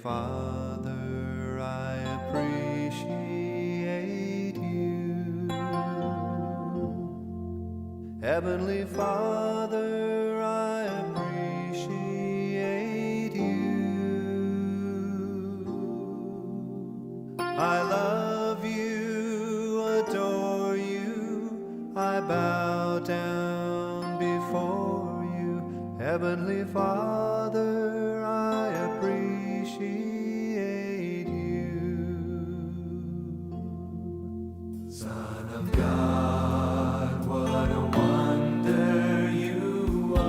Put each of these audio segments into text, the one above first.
Father, I appreciate you. Heavenly Father, I appreciate you. I love you, adore you, I bow down before you. Heavenly Father, I appreciate you. Son of God, what a wonder you are.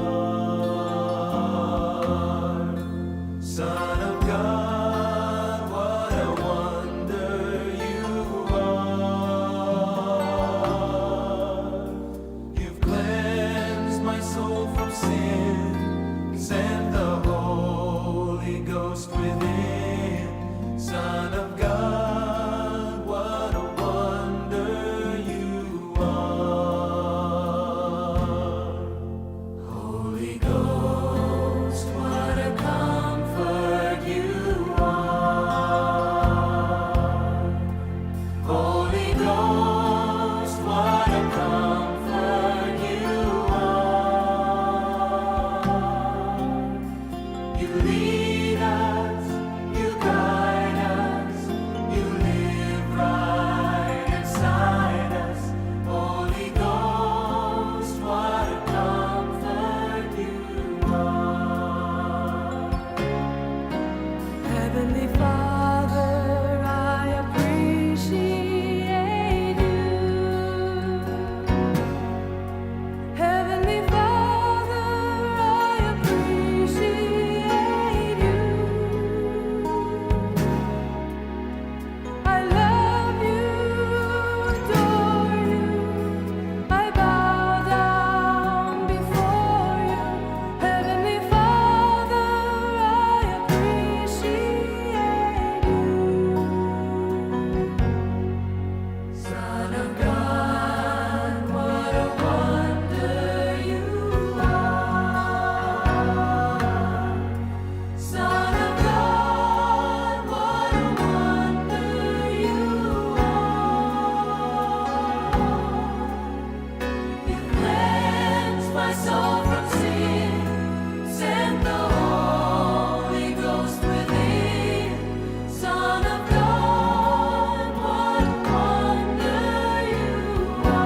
Son of God, what a wonder you are. You've cleansed my soul from sin, sent the Holy Ghost within. Son of God, what a wonder you are. Holy Ghost, what a comfort you are. Holy Ghost, what a comfort you are. You lead us, you guide us, you live right inside us. Holy Ghost, what a comfort you are. Heavenly Father, I appreciate you. Heavenly Father, I appreciate you. I love you, adore you. I bow down before you. Heavenly Father, I appreciate you. Son of God, what a wonder you are. Son of God, what a wonder you are. You cleansed my soul from sin, sent the Holy Ghost within. Son of God, what a wonder you are.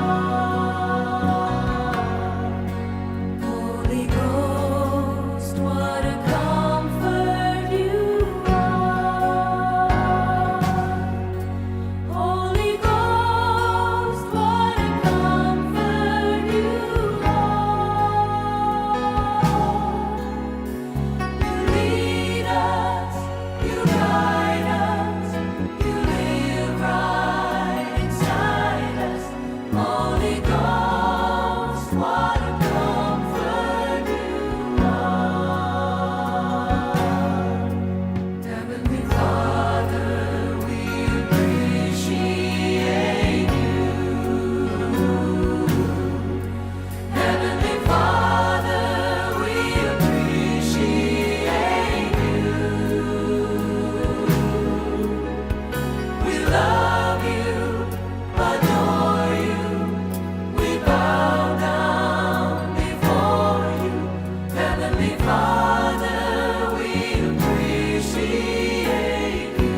Holy Ghost, what a comfort you are. Holy Ghost, what a comfort you are. You lead us, you guide us, you live right inside us. Holy Ghost, what a comfort you are. Heavenly Father, we appreciate you. Heavenly Father, we appreciate you. We love you, adore you. We bow down before you. Heavenly Father, we appreciate you.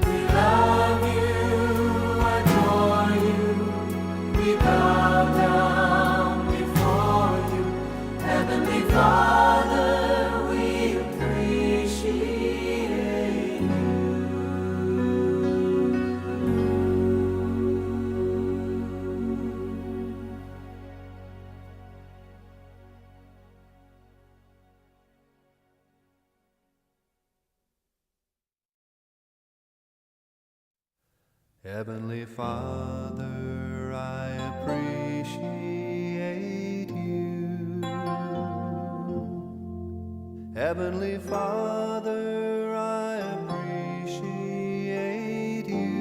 We love you, adore you. We bow down before you. Heavenly Father, we appreciate you. Heavenly Father, I appreciate you. Heavenly Father, I appreciate you.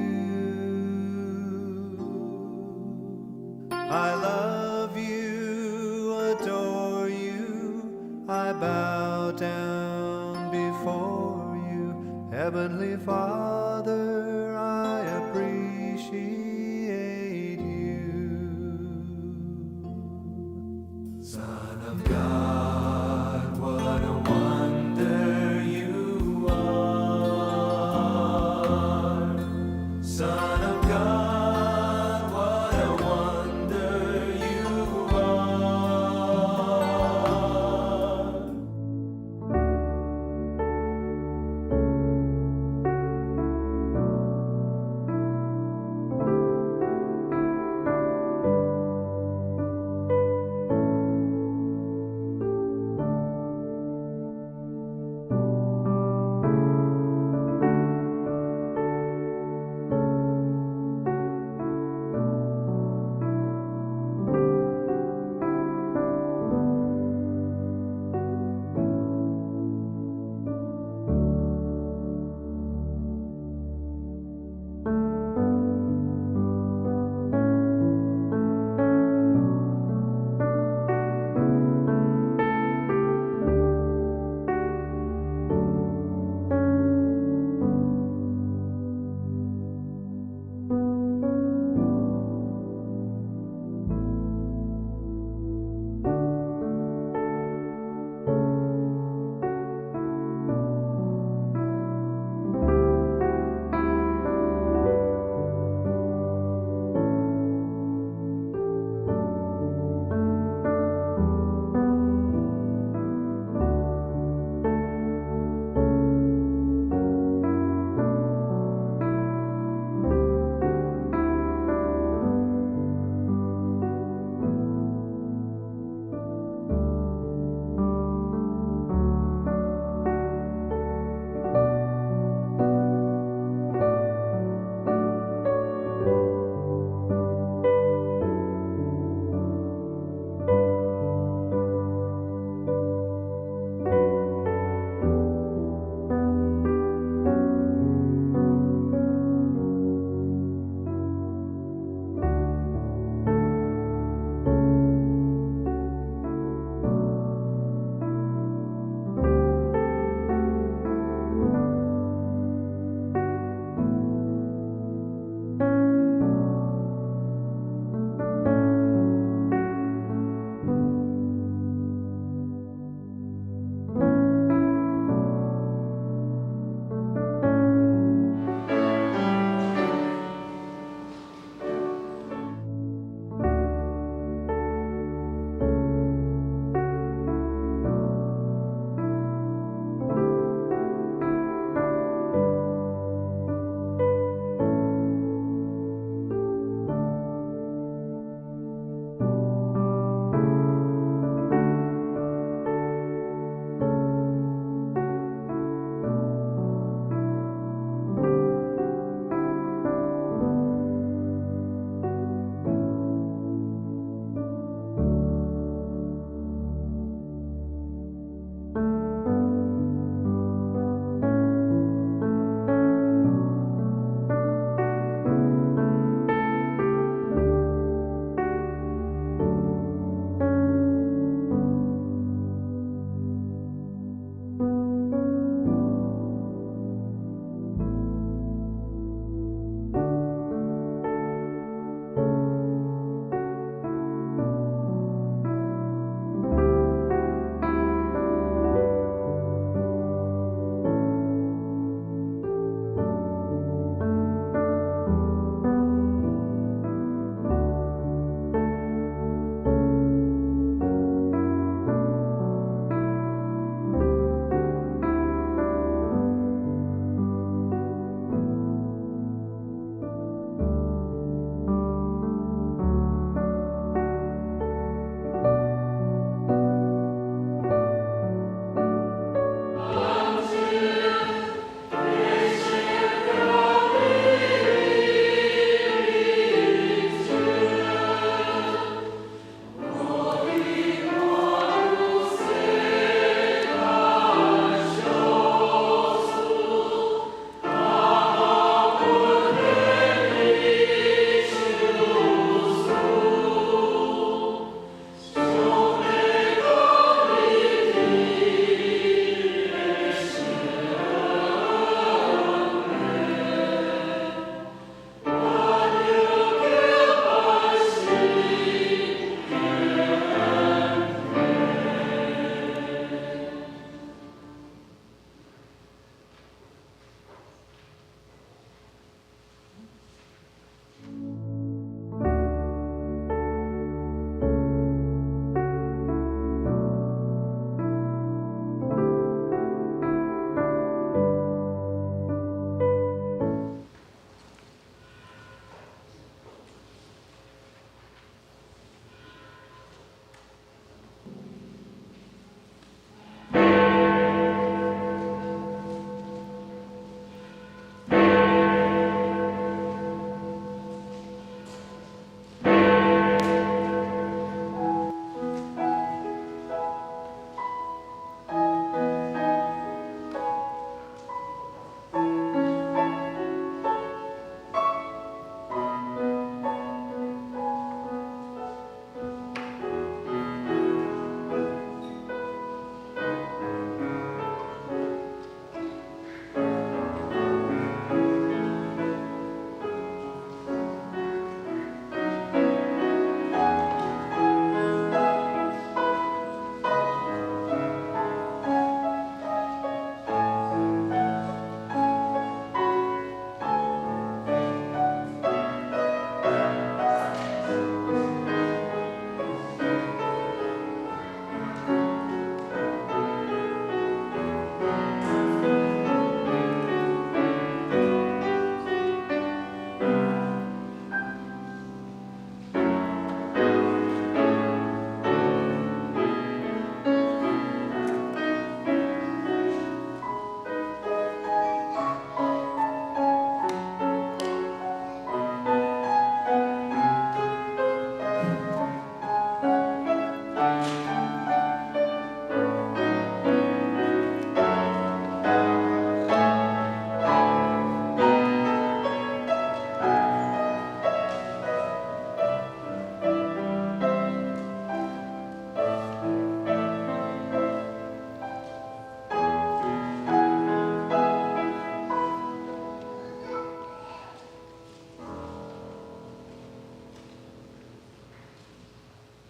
I love you, adore you, I bow Heavenly Father, I appreciate you. Son of God, what a wonder you are. Son of God, what a wonder you are.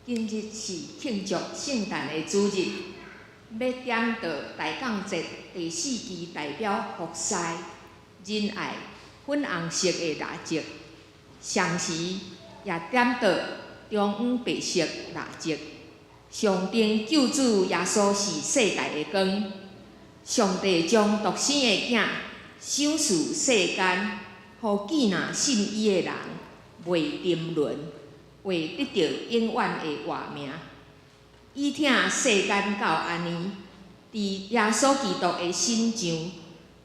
今日是慶祝聖誕的主日，欲點著大降節第四支代表服侍、仁愛、粉紅色的蠟燭，同時也點著中央白色蠟燭，象徵救主耶穌是世界的光。上帝將獨生的囝賞賜世間，予既若信伊的人袂沉淪，會得著永遠的活命。伊疼世間到按呢，佇耶穌基督的身上，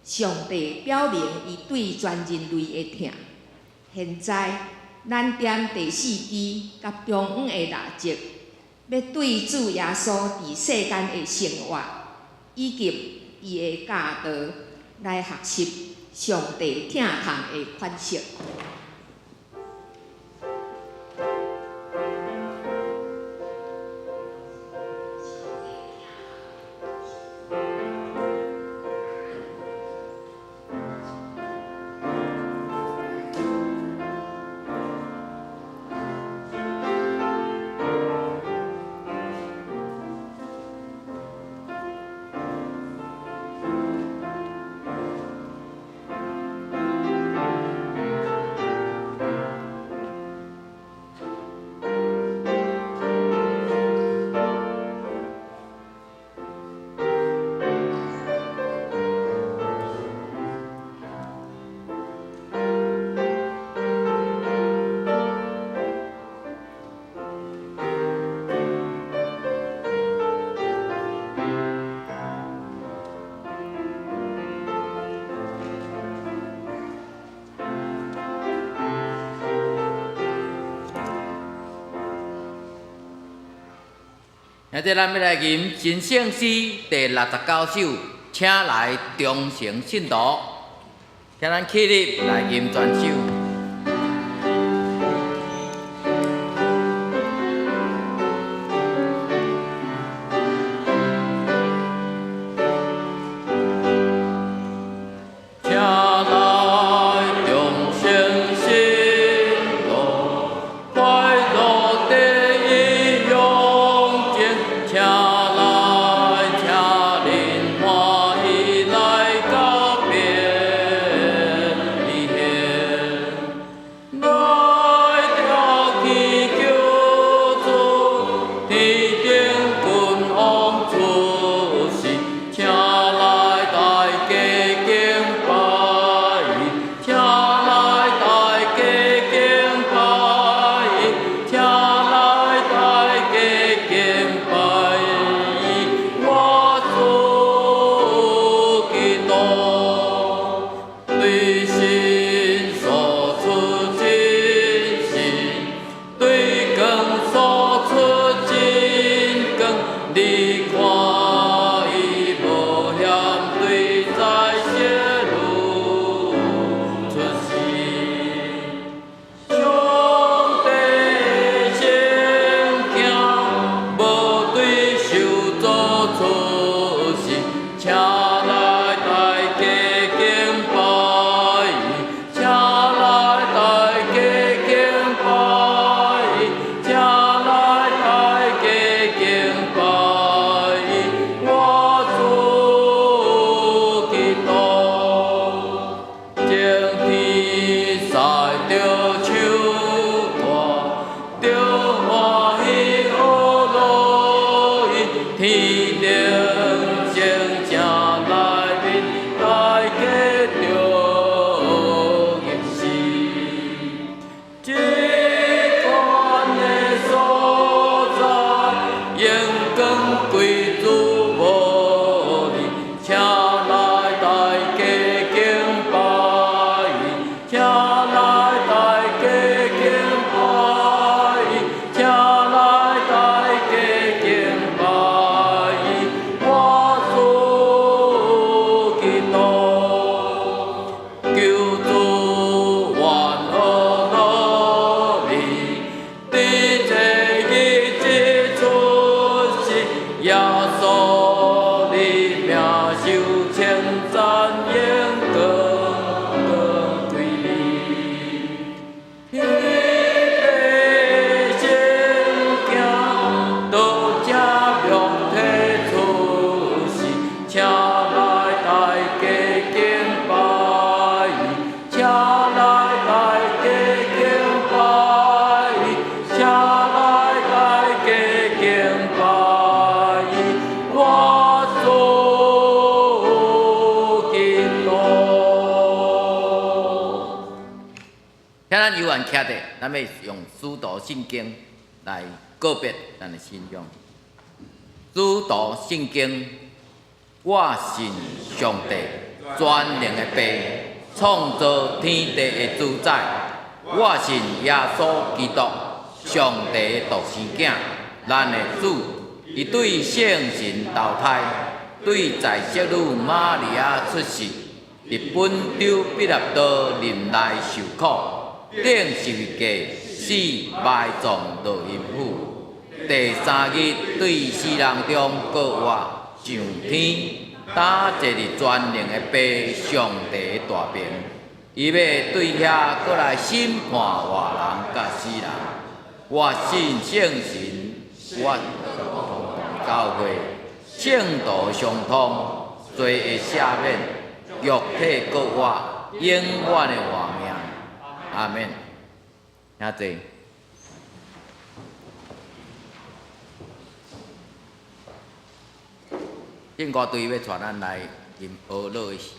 上帝表明伊對全人類的疼。現在，咱點第四支佮中央的蠟燭，欲對主耶穌佇世間的生活以及伊的教導來學習上帝疼痛的款式。現在咱欲來吟真聖詩第69首，請來忠誠信徒，請咱起立來吟全首。請來忠誠信徒，快樂得以永存。請來，請恁歡喜來到伯利恆。咱有緣徛咧，咱欲用使徒信經來告別咱的信仰。使徒信經，我信上帝全能的父，創造天地的主宰。我信耶穌基督，上帝的獨生囝，咱的主。伊對聖神投胎，對在聖女瑪利亞出世，佇本丟彼拉多任內受苦，釘十字架，死埋葬落陰府。第三日對死人中復活，上天，擔坐佇全能的父上帝的大爿。伊欲對遐閣來審判活人佮死人。我信聖神，我教會聖徒相通，罪的赦免，肉體復活，永遠的活命。阿們。請坐。聖歌隊欲帶咱來吟呵咾的詩。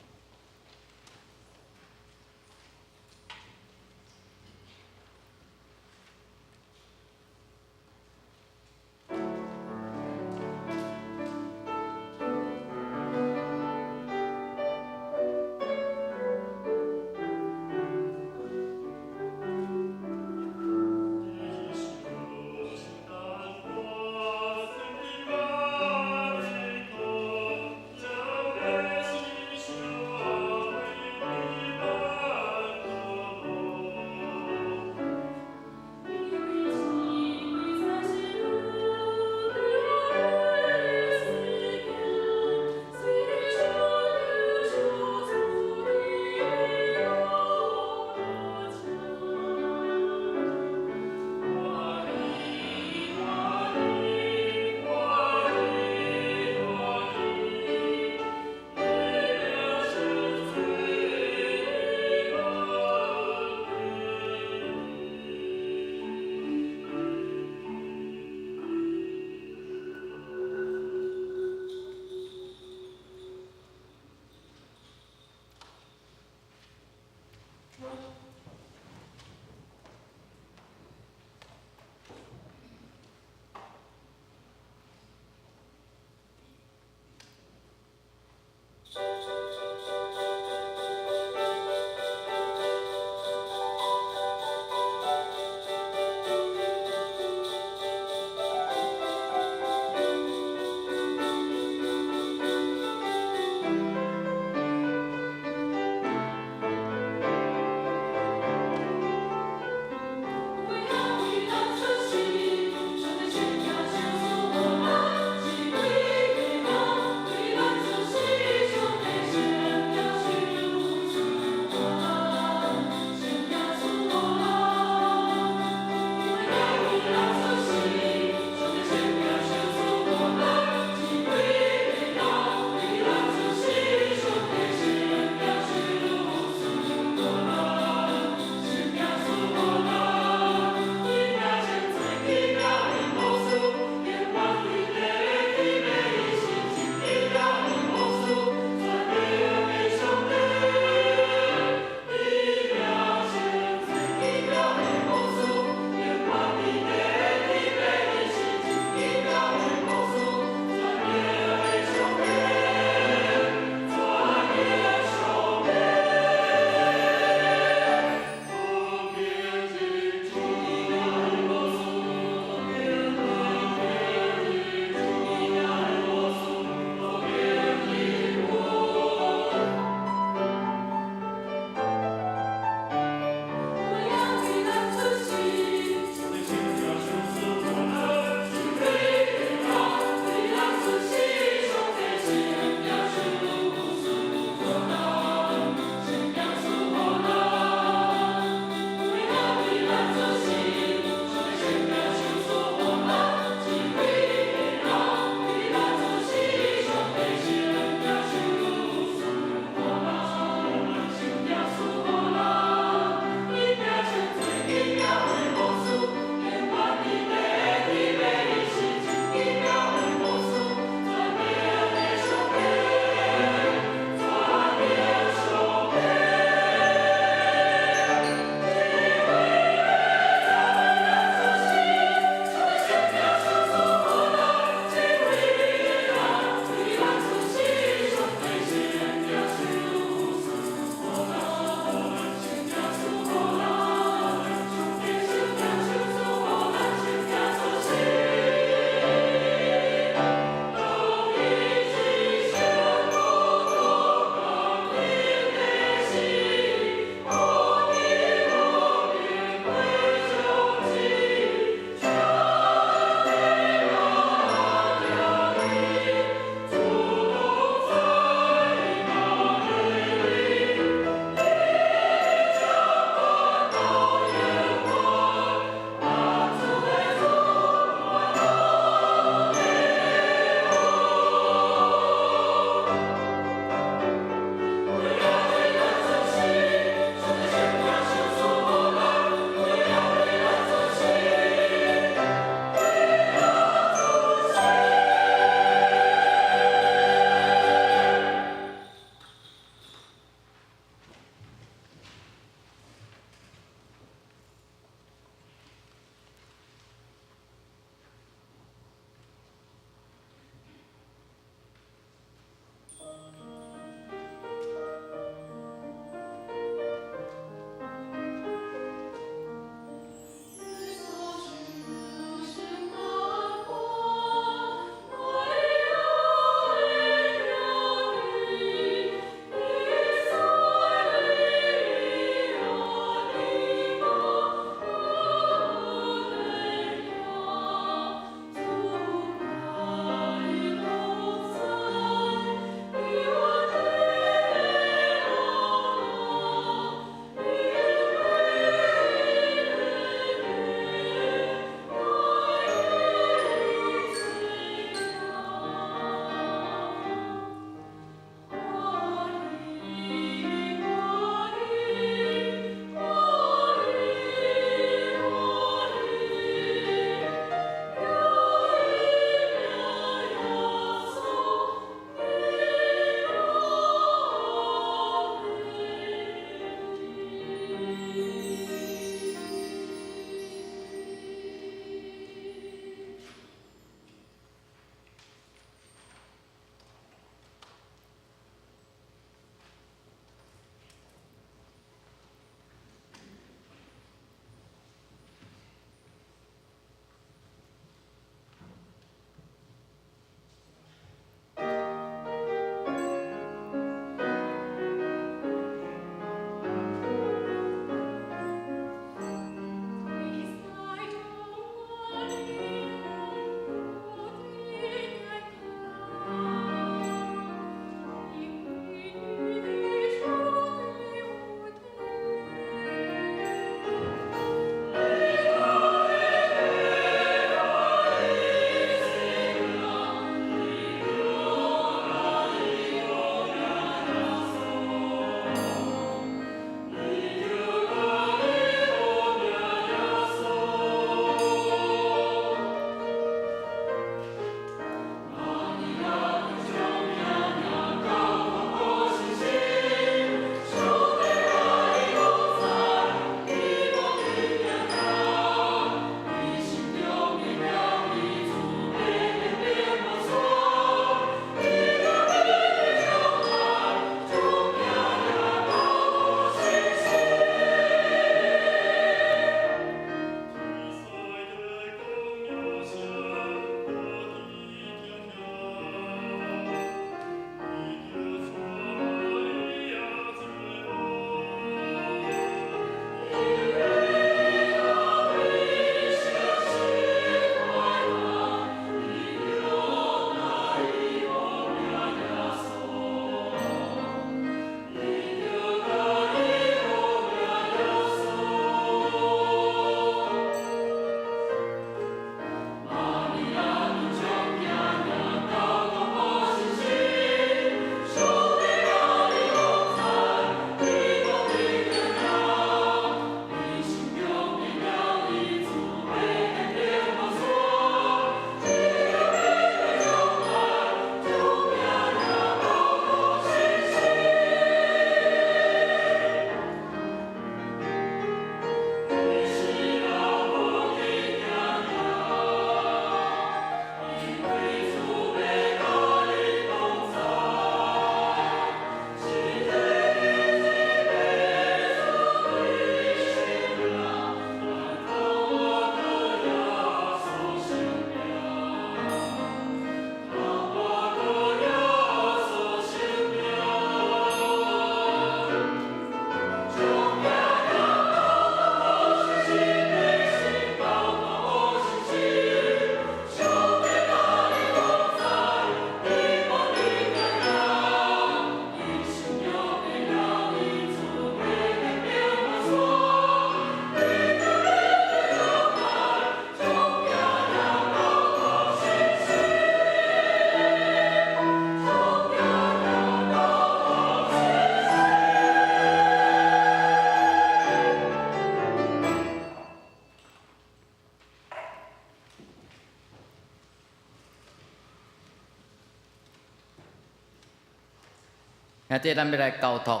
兄弟，咱欲來交託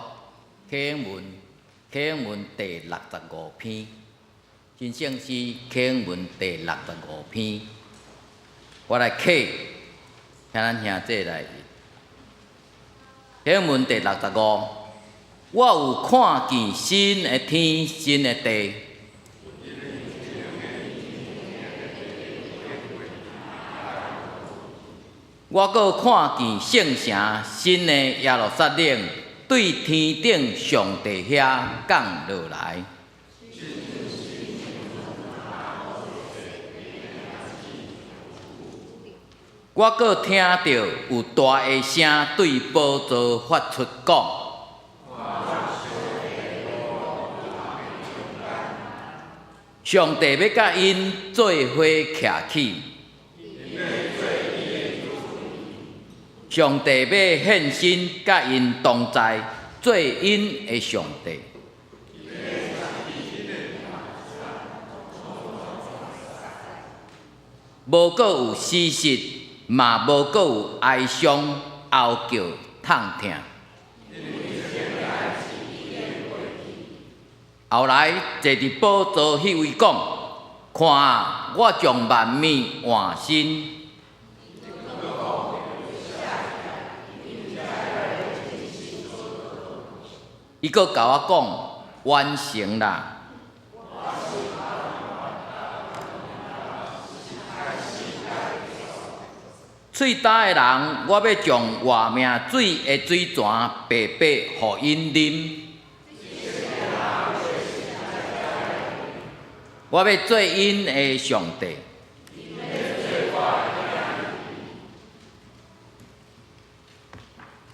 啟應文，啟應文第六十五篇，真聖詩啟應文第六十五篇，我來啟，請咱兄弟來。啟應文第六十五，我有看見新的天，新的地。我閣看見聖城新的耶路撒冷對天頂上帝遐降落來。我閣聽著有大的聲對寶座發出講：上帝欲佮𪜶做伙徛起。上帝欲現身，佮𪜶同在，做𪜶的上帝。無閣有死屍，嘛無閣有哀傷、哀叫、痛疼。後來坐佇寶座彼位講：看啊，我將萬物換新。伊閣共我講，完成啦！喙焦的人，我欲將活命水的水泉白白予𪜶啉。我欲做𪜶的上帝。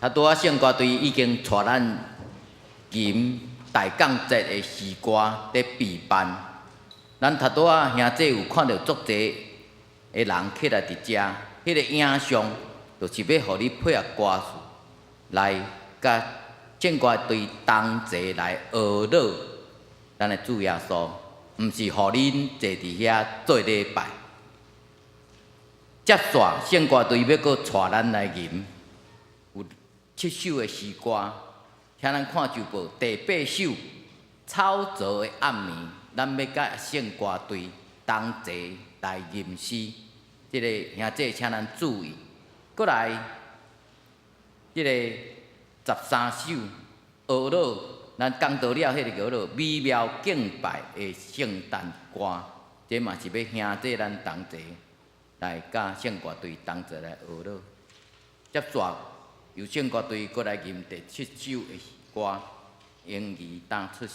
啊，拄仔聖歌隊已經帶咱吟大降節的詩歌佇備辦，咱頭拄仔兄弟有看著足濟的人起來佇遮，彼個影像就是欲予你配合歌詞來佮聖歌隊同齊來呵咾咱的主耶穌，毋是予恁坐佇遐做禮拜。接續聖歌隊欲閣帶咱來吟有七首的詩歌。請咱看周報第八首《草叢的暗暝》，咱欲佮聖歌隊同齊來吟詩。這个兄弟，請咱注意。閣來，這个十三首呵咾，咱講到了彼个叫做美妙敬拜的聖誕歌，這嘛是欲兄弟咱同齊來佮聖歌隊同齊來呵咾。接續由聖歌隊閣來吟第七首的歌《嬰兒當出世》。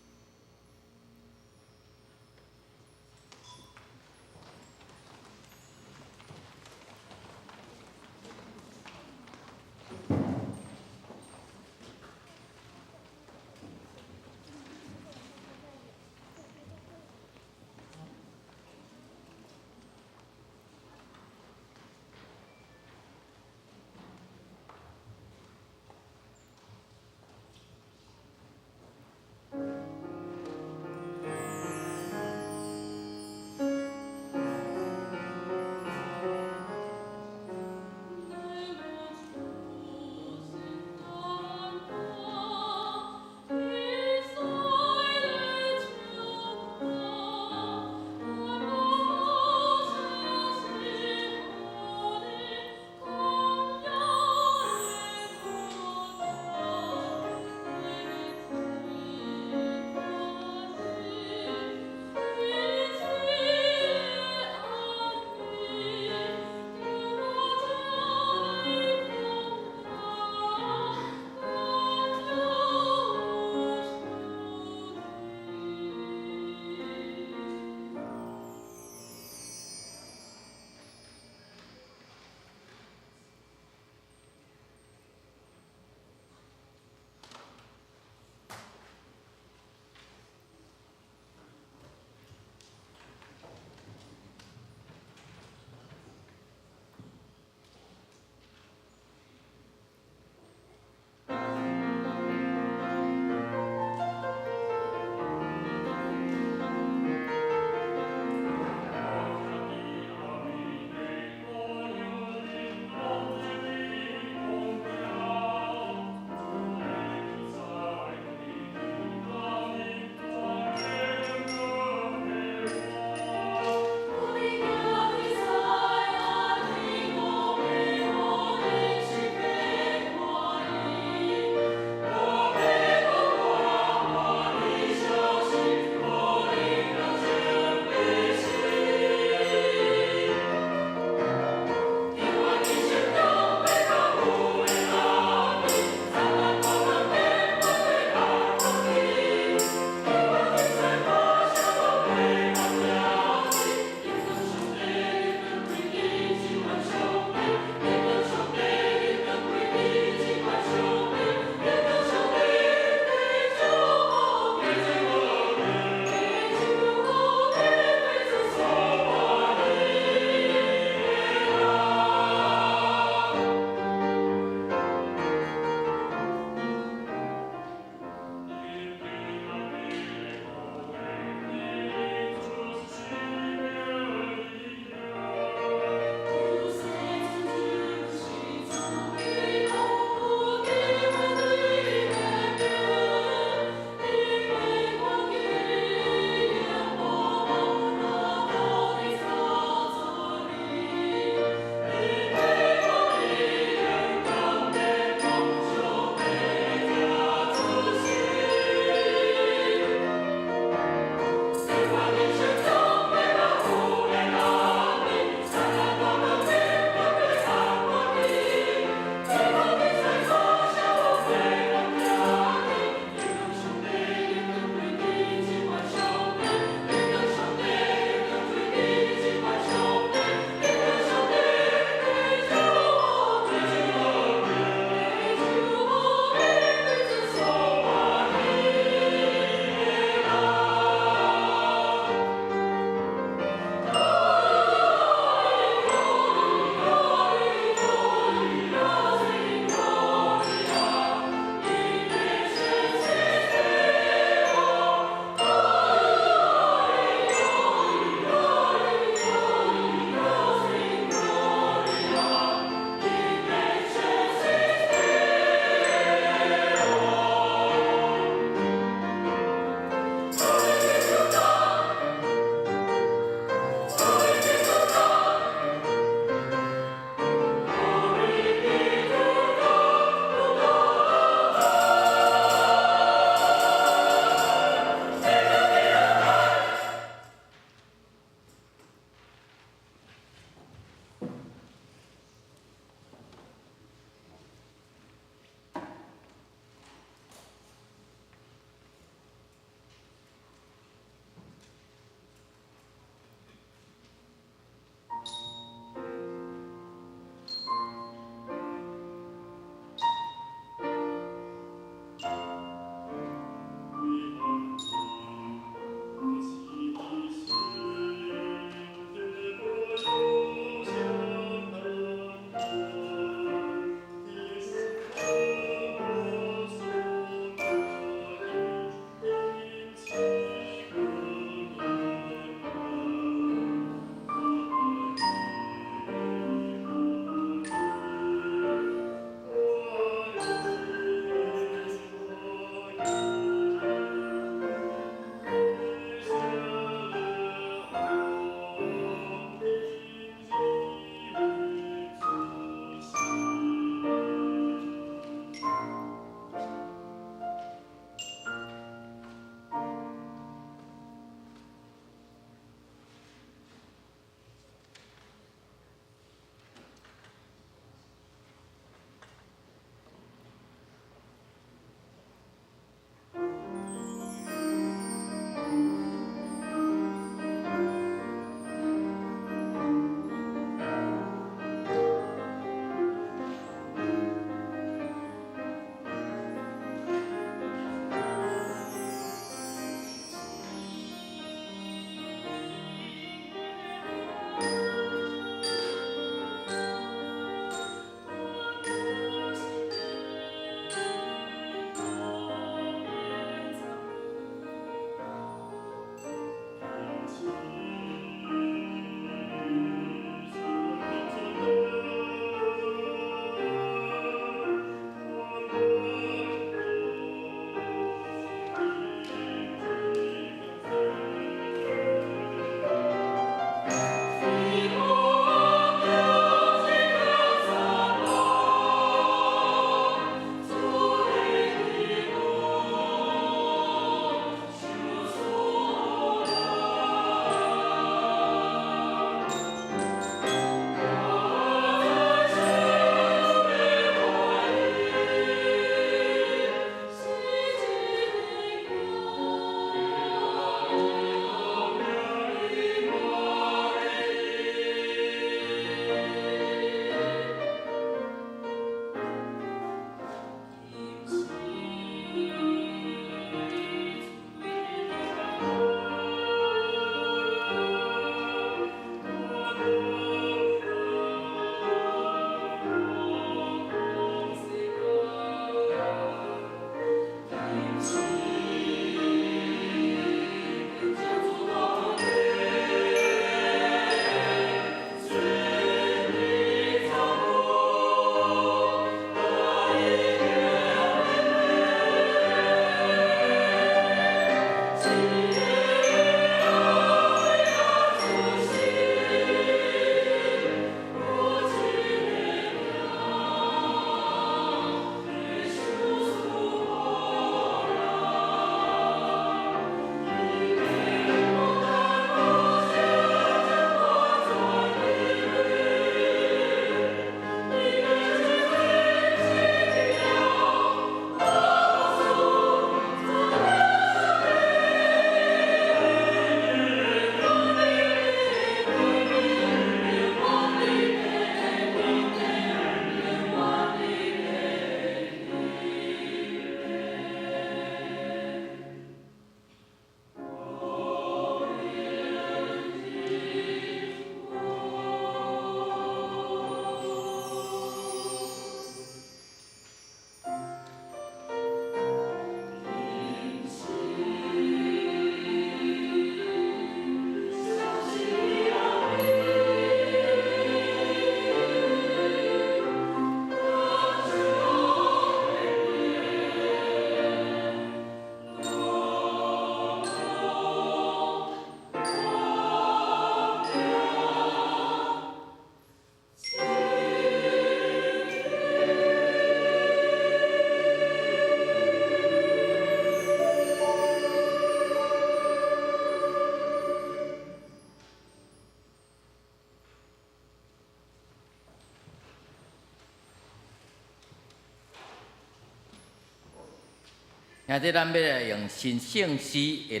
兄弟，咱欲來用新聖詩的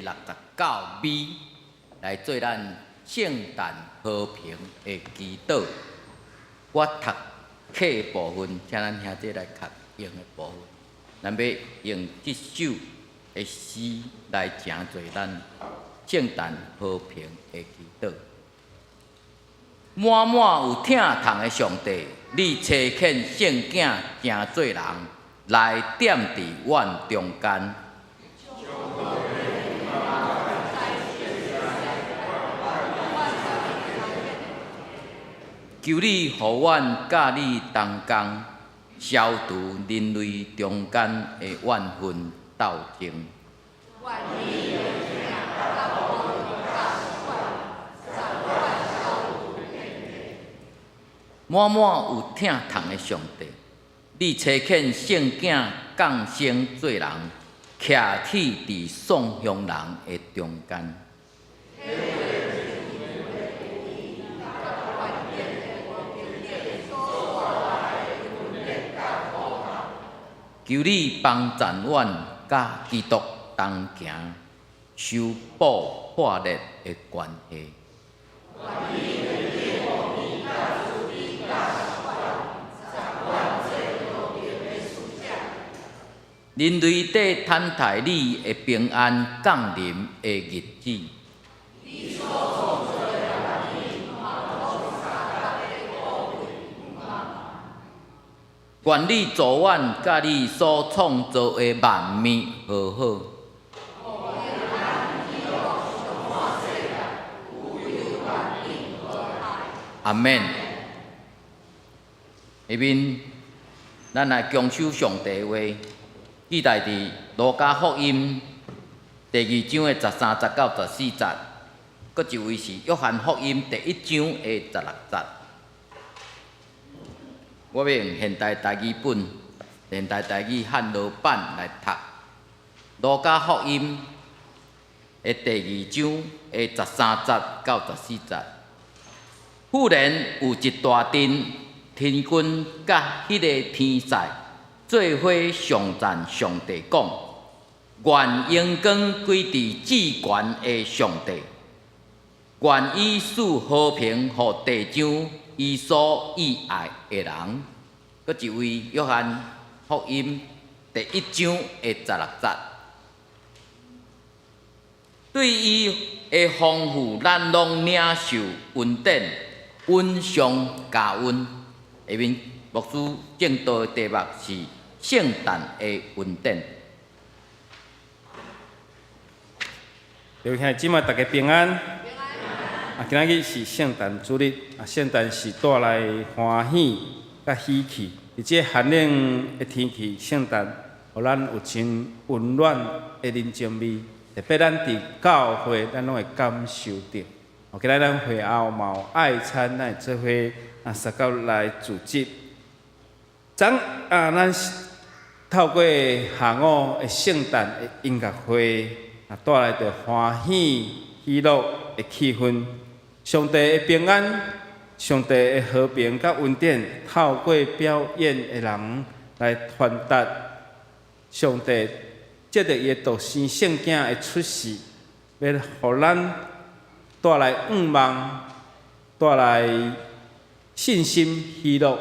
69V 來做咱聖誕和平的祈禱。我讀課的部分，請咱兄弟來讀英的部分。咱欲用這首的詩來成做咱聖誕和平的祈禱。滿滿有疼痛的上帝，你差遣聖囝成做人，來踮佇阮中間。求你予阮佮你同工，消除人類中間的怨恨鬥爭。滿滿有疼痛的上帝，你差遣聖囝降生做人，徛起佇喪鄉人的中間。求你幫贊阮佮基督同行，修補破裂的關係。人類底等待你的平安降臨的日子。願你助阮佮你所創造的萬物和好。阿們。下面，咱來恭守上帝的話，記載佇路加福音第二章的13節到14節，閣一位是約翰福音第一章的16節。我欲用現代台語本、現代台語漢羅版來讀路加福音的第二章的13節到14節。忽然有一大陣天軍佮彼个天使做伙頌讚上帝，講：願榮光歸佇至懸的上帝，願伊賜和平予地上伊所喜愛的人。閣一位約翰福音第一章的16節，對伊的豐富，咱攏領受恩典，恩上加恩。下面牧師證道的題目是聖誕的恩典。各位兄弟姊妹，大家平安。啊，今仔日是聖誕主日，啊，聖誕是帶來歡喜佮喜氣。佇這個寒冷的天氣，聖誕予咱有真溫暖的人情味。特別咱佇教會，咱攏會感受著。哦，今仔咱會後嘛有愛餐，咱會做伙啊，相佮來組織。昨啊，咱透過下午的聖誕的音樂會，啊，帶來著歡喜喜樂的氣氛。上帝的平安、上帝的和平佮恩典，透過表演的人來傳達上帝藉著伊的獨生聖囝的出世，欲予咱帶來盼望、帶來信心、喜樂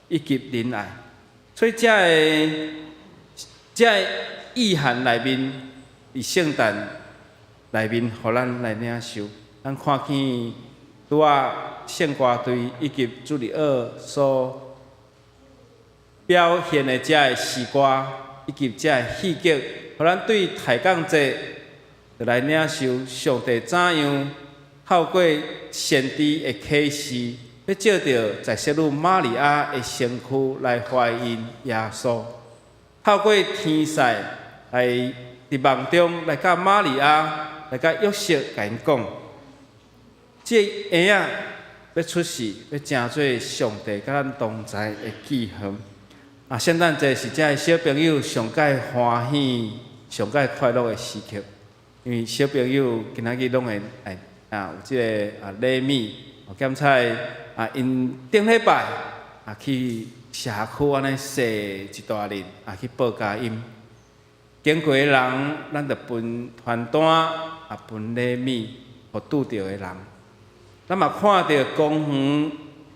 以及仁愛。所以，這个這个意涵內面，佇聖誕內面，予咱來領受。咱看見拄仔聖歌隊以及主日學所表現的這个詩歌，以及這个戲劇，予咱對抬槓節就來領受上帝怎樣透過先知的啟示，欲藉著在聖女瑪利亞的身軀來懷孕耶穌，透過天使來佇夢中來佮瑪利亞來佮約瑟共𪜶講，這个嬰仔欲出世，欲成做上帝佮咱同在的記號。啊，聖誕節是這个小朋友上蓋歡喜、上蓋快樂的時刻，因為小朋友今仔日攏會來啊有這个啊禮物，檢查啊，𪜶頂禮拜啊去社區按呢踅一大輪啊去報佳音。經過的人，咱就分傳單，啊分禮物，予拄著的人。咱嘛看著公園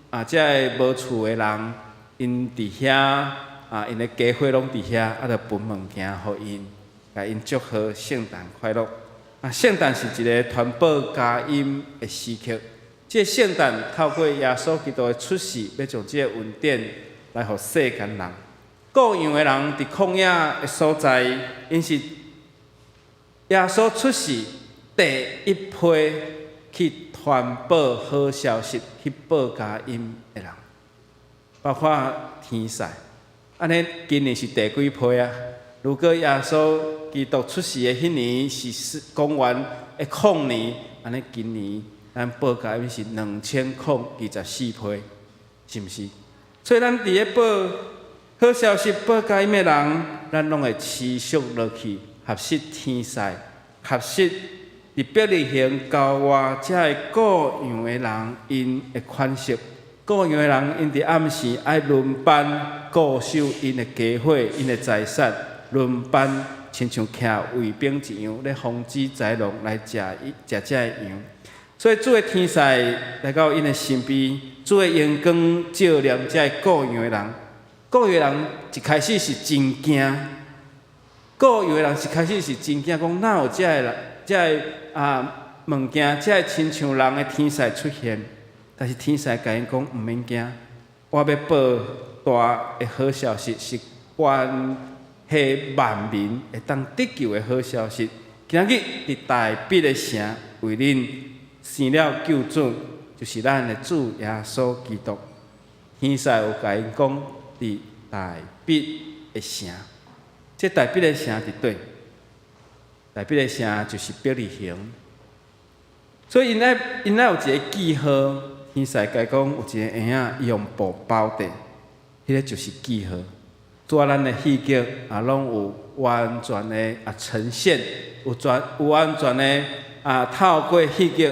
啊，這个無厝的人，𪜶佇遐啊，𪜶的家伙攏佇遐，啊，就分物件予𪜶，共𪜶祝賀聖誕快樂。啊，聖誕是一个傳報佳音的時刻。這個聖誕透過耶穌基督的出世，欲將這个恩典來予世間人。顧羊的人佇曠野的所在，𪜶是耶穌出世第一批去傳報好消息、去報佳音的人，包括天使。按呢，今年是第幾批啊？如果耶穌基督出世的彼年是公元的空年，按呢今年咱報佳音是2024批，是毋是？所以咱佇咧報好消息、報佳音的人，咱攏會持續落去學習天使，學習佇伯利恆郊外遮个顧羊的人，𪜶的款式。顧羊的人，𪜶佇暗時愛輪班顧守𪜶的家伙、𪜶的財產，輪班親像徛衛兵一樣，咧防止豺狼來食伊食這个羊。所以主的天使來到𪜶的身邊，主的榮光照亮這个顧羊的人。顧羊的人一開始是真驚，顧羊的人一開始是真驚，講哪有這个人、這个啊物件、這个親像人的天使出現？但是天使共𪜶講毋免驚，我欲報大的好消息，是關係萬民會當得救的好消息。今仔日佇大衛的城為恁生了救主，就是咱的主耶穌基督。天使有共𪜶講，佇大衛的城，這大衛的城佇佗？大衛的城就是伯利恆。所以𪜶愛𪜶愛有一個記號，天使共講有一個嬰仔，伊用布包著，彼个就是記號。主啊，咱的戲劇啊，攏有完全的啊呈現，有全有完全的啊透過戲劇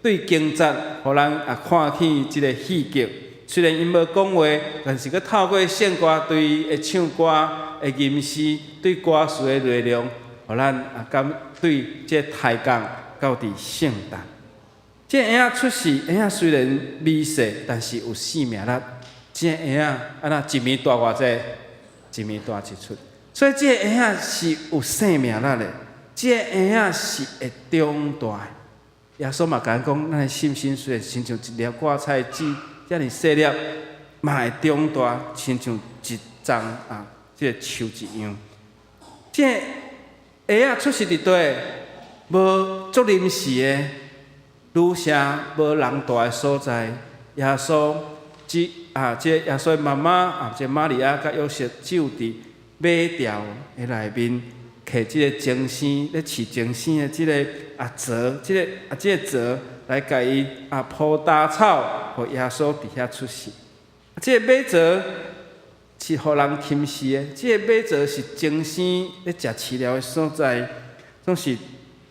對經節，予咱啊看見這个戲劇。雖然𪜶無講話，但是閣透過聖歌隊的唱歌的吟詩，對歌詞的內容，予咱啊感對這个抬槓到佇聖誕。這个嬰仔出世，嬰仔雖然微細，但是有生命力。這个嬰仔按怎一暝大偌濟？一暝大一尺。所以這个嬰仔是有生命力的，這个嬰仔是會長大的。耶穌嘛共咱講，咱的信心雖然親像一粒芥菜籽，遮爾細粒，嘛會長大，親像一叢啊，這个樹一樣。這个嬰仔出世佇佗？無足臨時的，旅社無人蹛的所在。耶穌只啊，這個耶穌的媽媽啊，這瑪利亞佮約瑟只有佇馬槽的內面，摕這个精生咧飼精生的這个啊槽，這个啊這个槽來共伊啊鋪稻草，予耶穌佇遐出世。這个馬槽是予人輕視的，這个馬槽是精生咧食飼料的所在，總是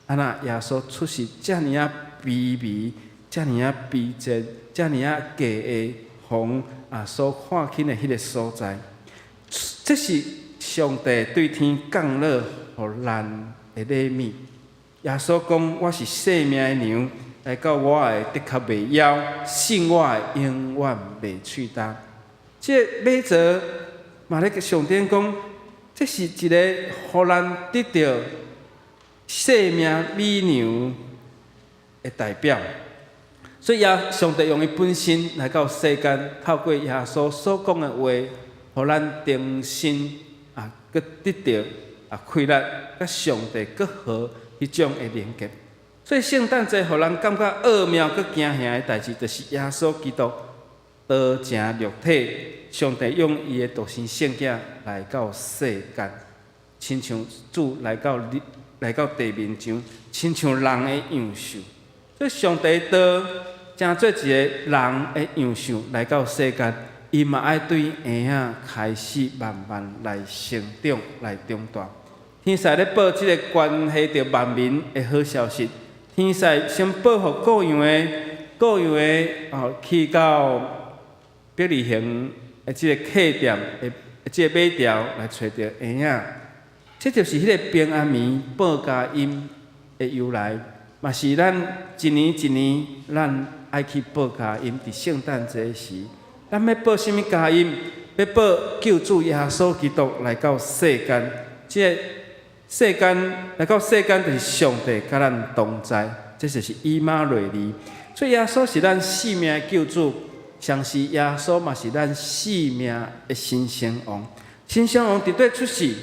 按怎耶穌出世遮爾仔卑微，遮爾仔卑賤，遮爾仔低的，予啊所看輕的彼个所在，這是上帝對天降落予咱的禮物。耶穌講：我是生命的糧，來到我的的確袂枵，信我的永遠袂喙焦。這個馬槽嘛咧象徵講，這是一个予咱得著生命美糧的代表。所以耶上帝用伊本身來到世間，透過耶穌所講的話，予咱重新啊，閣得著啊，開力，佮上帝閣和彼種的連結。所以聖誕節予人感覺奧妙閣驚嚇的代誌，就是耶穌基督道成肉體，上帝用伊的獨生聖子來到世間，親像主來到來到地面上，親像人的樣式。所以上帝道成做一個人的樣式來到世間，伊嘛愛對嬰仔開始慢慢來成長、來長大。天使咧報這個關係著萬民的好消息，天使先報予顧羊的，顧羊的哦，去到伯利恆的這個客店的這個馬槽來揣著嬰仔。這就是彼个平安暝報佳音的由來，嘛是咱一年一年咱愛去報佳音。佇聖誕節時，咱欲報啥物佳音？欲報救主耶穌基督來到世間。這个世間來到世間，就是上帝佮咱同在，這就是以馬內利。所以耶穌是咱性命的救主，同時耶穌嘛是咱性命的新生王。新生王佇佗出世？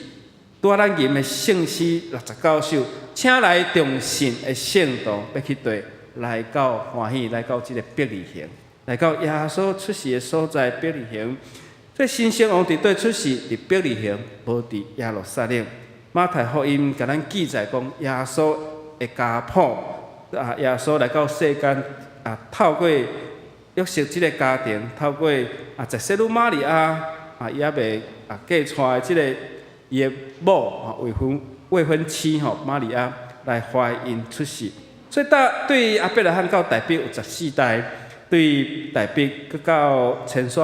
拄仔咱吟的聖詩69首，請來忠信的聖徒欲去佗來到歡喜，來到這个伯利恆，來到耶穌出世的所在伯利恆。所以新生王佇佗出世？佇伯利恆，無佇耶路撒冷。馬太福音共咱記載講，耶穌的家譜啊，耶穌來到世間啊，透過約瑟這个家庭，透過啊，十四女瑪利亞啊，伊猶未啊嫁娶的這个伊的某啊，未婚妻吼瑪利亞來懷孕出世。所以大對亞伯拉罕到大衛有十四代，對大衛閣到遷徙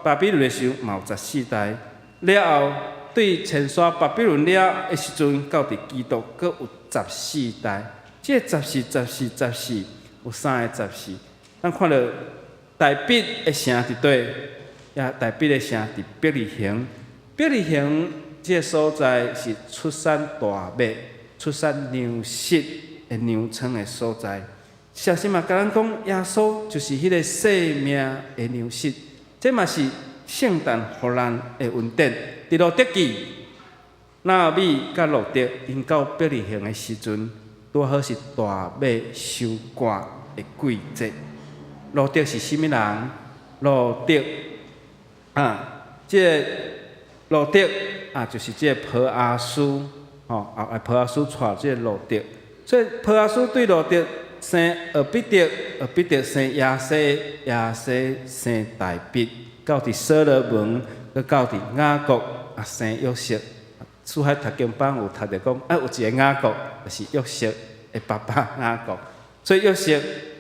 巴比倫的時候嘛有十四代。了後對遷徙巴比倫了的時陣，到佇基督閣有十四代。這個十四、十四、十四，有三个十四。咱看著大衛的城佇佗？也大衛的城佇伯利恆。伯利恆這个所在是出產大麥、出產糧食的糧倉的所在。事實嘛，共咱講，耶穌就是彼個生命的糧食。這嘛是聖誕予咱的恩典。佇路得記，拿俄米佮路得𪜶到伯利恆的時陣，拄好是大麥收割的季節。路得是啥物人？路得啊，這个路得啊，就是這个波阿斯吼，後來波阿斯娶這个路得，所以波阿斯對路得生俄別得，俄別得生耶西，耶西生大衛，到佇所羅門，閣到佇雅各啊生約瑟。書海讀經班有讀著講，啊有一个雅各，就是約瑟的爸爸雅各。所以約瑟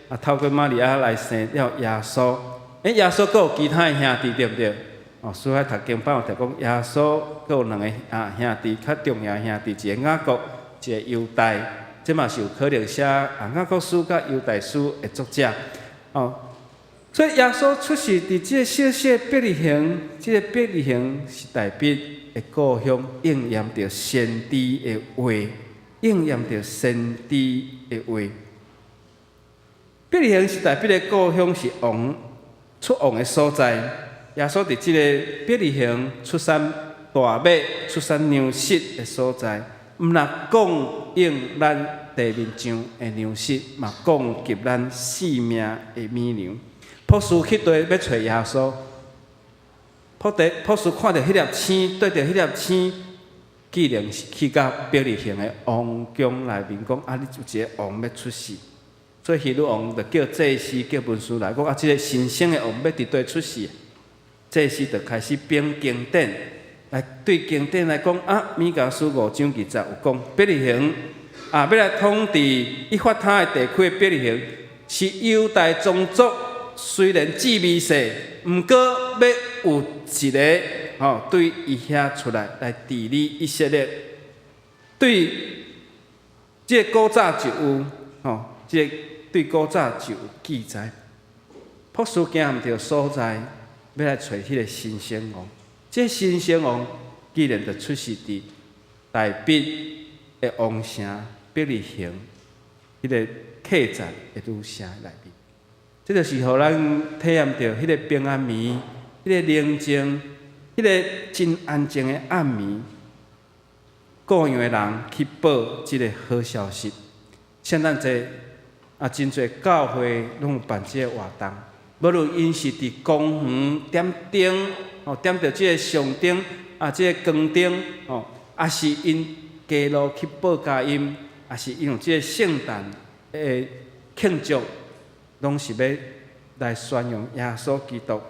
啊透過瑪利亞來生了耶穌。欸，耶穌閣有其他的兄弟對毋對？哦，書海讀經班有讀講，耶穌閣有兩个啊兄弟，較重要的兄弟，一個雅各，一個猶大。這嘛是有可能寫啊雅各書佮猶大書的作者。哦，所以耶穌出世佇這个小小伯利恆，這个伯利恆是大衛的故鄉，應驗著先知的話，應驗著先知的話。伯利恆是大衛的故鄉，是王出王的所在。耶穌佇這个伯利恆出產大麥、出產糧食的所在，毋若供應咱地面上的糧食，嘛供給咱性命的米糧。博士去佗欲揣耶穌，博士看著彼粒星，對著彼粒星，既然是去到伯利恆的王宮內面講，啊，你有一个王欲出世，所以希律王就叫祭司、叫文士來講，啊，這个新生的王欲佇佗出世，祭司就開始編經典，來對經典來講，啊，彌迦書5章2節有講，伯利恆啊，欲來統治以法他的地區的伯利恆，是猶大宗族，雖然至微細，毋過欲有一个吼對伊遐出來來治理以色列。對這個古早就有吼，這个對古早就有記載。博士行毋著所在，欲來揣彼个新生王。這个新生王既然就出世佇大衛的王城伯利恆，彼个客棧的旅社內面。這就是予咱體驗著彼个平安暝，彼个寧靜，彼个真安靜的暗暝，故鄉的人去報這个好消息。聖誕節啊，真濟教會攏有辦這个活動，無論𪜶是佇公園點燈，哦，點著這个上燈啊，這个光燈，哦，抑是𪜶街路去報佳音，抑是𪜶用這个聖誕的慶祝，攏是欲來宣揚耶穌基督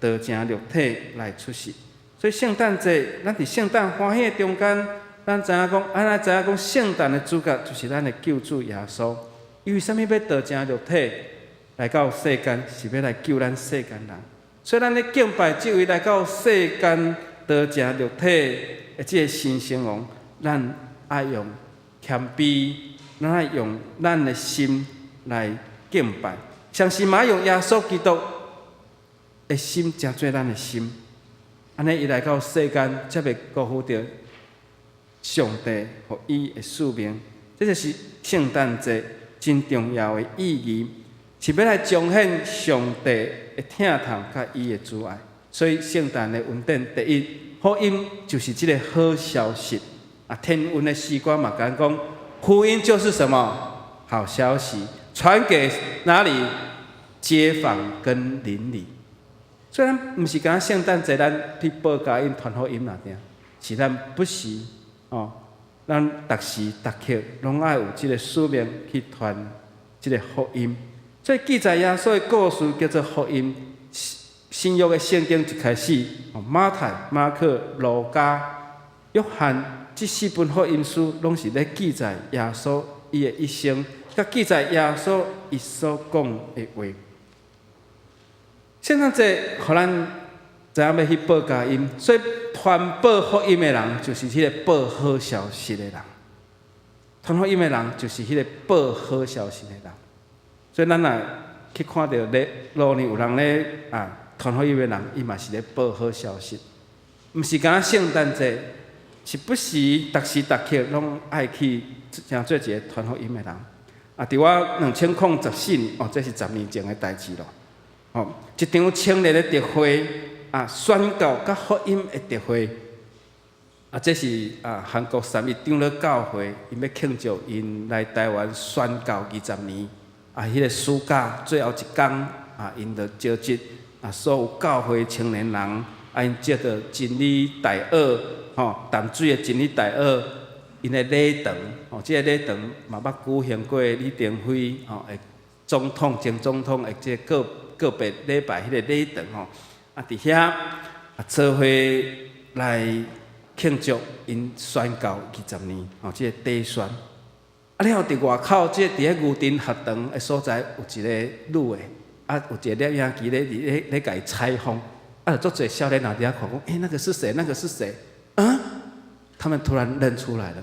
道成肉體來出世。所以聖誕節，咱佇聖誕歡喜的中間，咱知影講，啊，咱知影講聖誕的主角就是咱的救主耶穌。伊為啥物欲道成肉體來到世間？是欲來救咱世間人。所以咱咧敬拜這位來到世間道成肉體的這个新生王，咱愛用謙卑，咱愛用咱的心來敬拜。相信嘛用耶穌基督的心，成做咱的心。按呢，伊來到世間，才袂辜負著上帝予伊的使命。這就是聖誕節真重要的意義，是欲來彰顯上帝的疼痛佮伊的慈愛。所以聖誕的恩典，第一，福音就是這個好消息。啊，天韻的詩歌嘛，共講，福音就是什麼？好消息，傳給哪裡？街坊跟鄰里。雖然毋是干焦聖誕節，咱去報佳音、傳福音爾爾，是咱不時哦，咱逐時逐刻攏愛有這個使命去傳這個福音。所以記載耶穌的故事叫做福音。新約的聖經一開始，馬太、馬可、路加、約翰這四本福音書，攏是咧記載耶穌伊的一生，佮記載耶穌伊所講的話。聖誕節，予咱知影欲去報佳音，所以傳報福音的人，就是彼個報好消息的人。傳福音的人，就是彼個報好消息的人。所以咱若去看著咧路呢有人咧啊傳福音的人，伊嘛是咧報好消息。毋是干焦聖誕節，是不時逐時逐刻攏愛去成做一個傳福音的人。啊，佇我2014年，哦，這是10年前的代誌囉。哦，一場青年的特會啊，宣教佮福音的特會啊，這是啊韓國三一長老教會，𪜶欲慶祝𪜶來台灣宣教20年啊，彼個暑假最後一工啊，𪜶就召集啊所有教會青年人，啊𪜶藉著真理大學，吼淡水的真理大學，𪜶的禮堂，吼，這個禮堂嘛捌舉行過李登輝吼的總統前總統的這個告別禮拜彼個禮堂吼，啊佇遐啊做伙來慶祝𪜶宣教20年，吼，這個短宣。啊了後佇外口，這佇咧牛津學堂的所在有一個女的，啊有一個攝影機咧佇咧咧共伊採訪，啊足濟少年人佇遐看講，欸，那個是誰？那個是誰？啊？他們突然認出來了，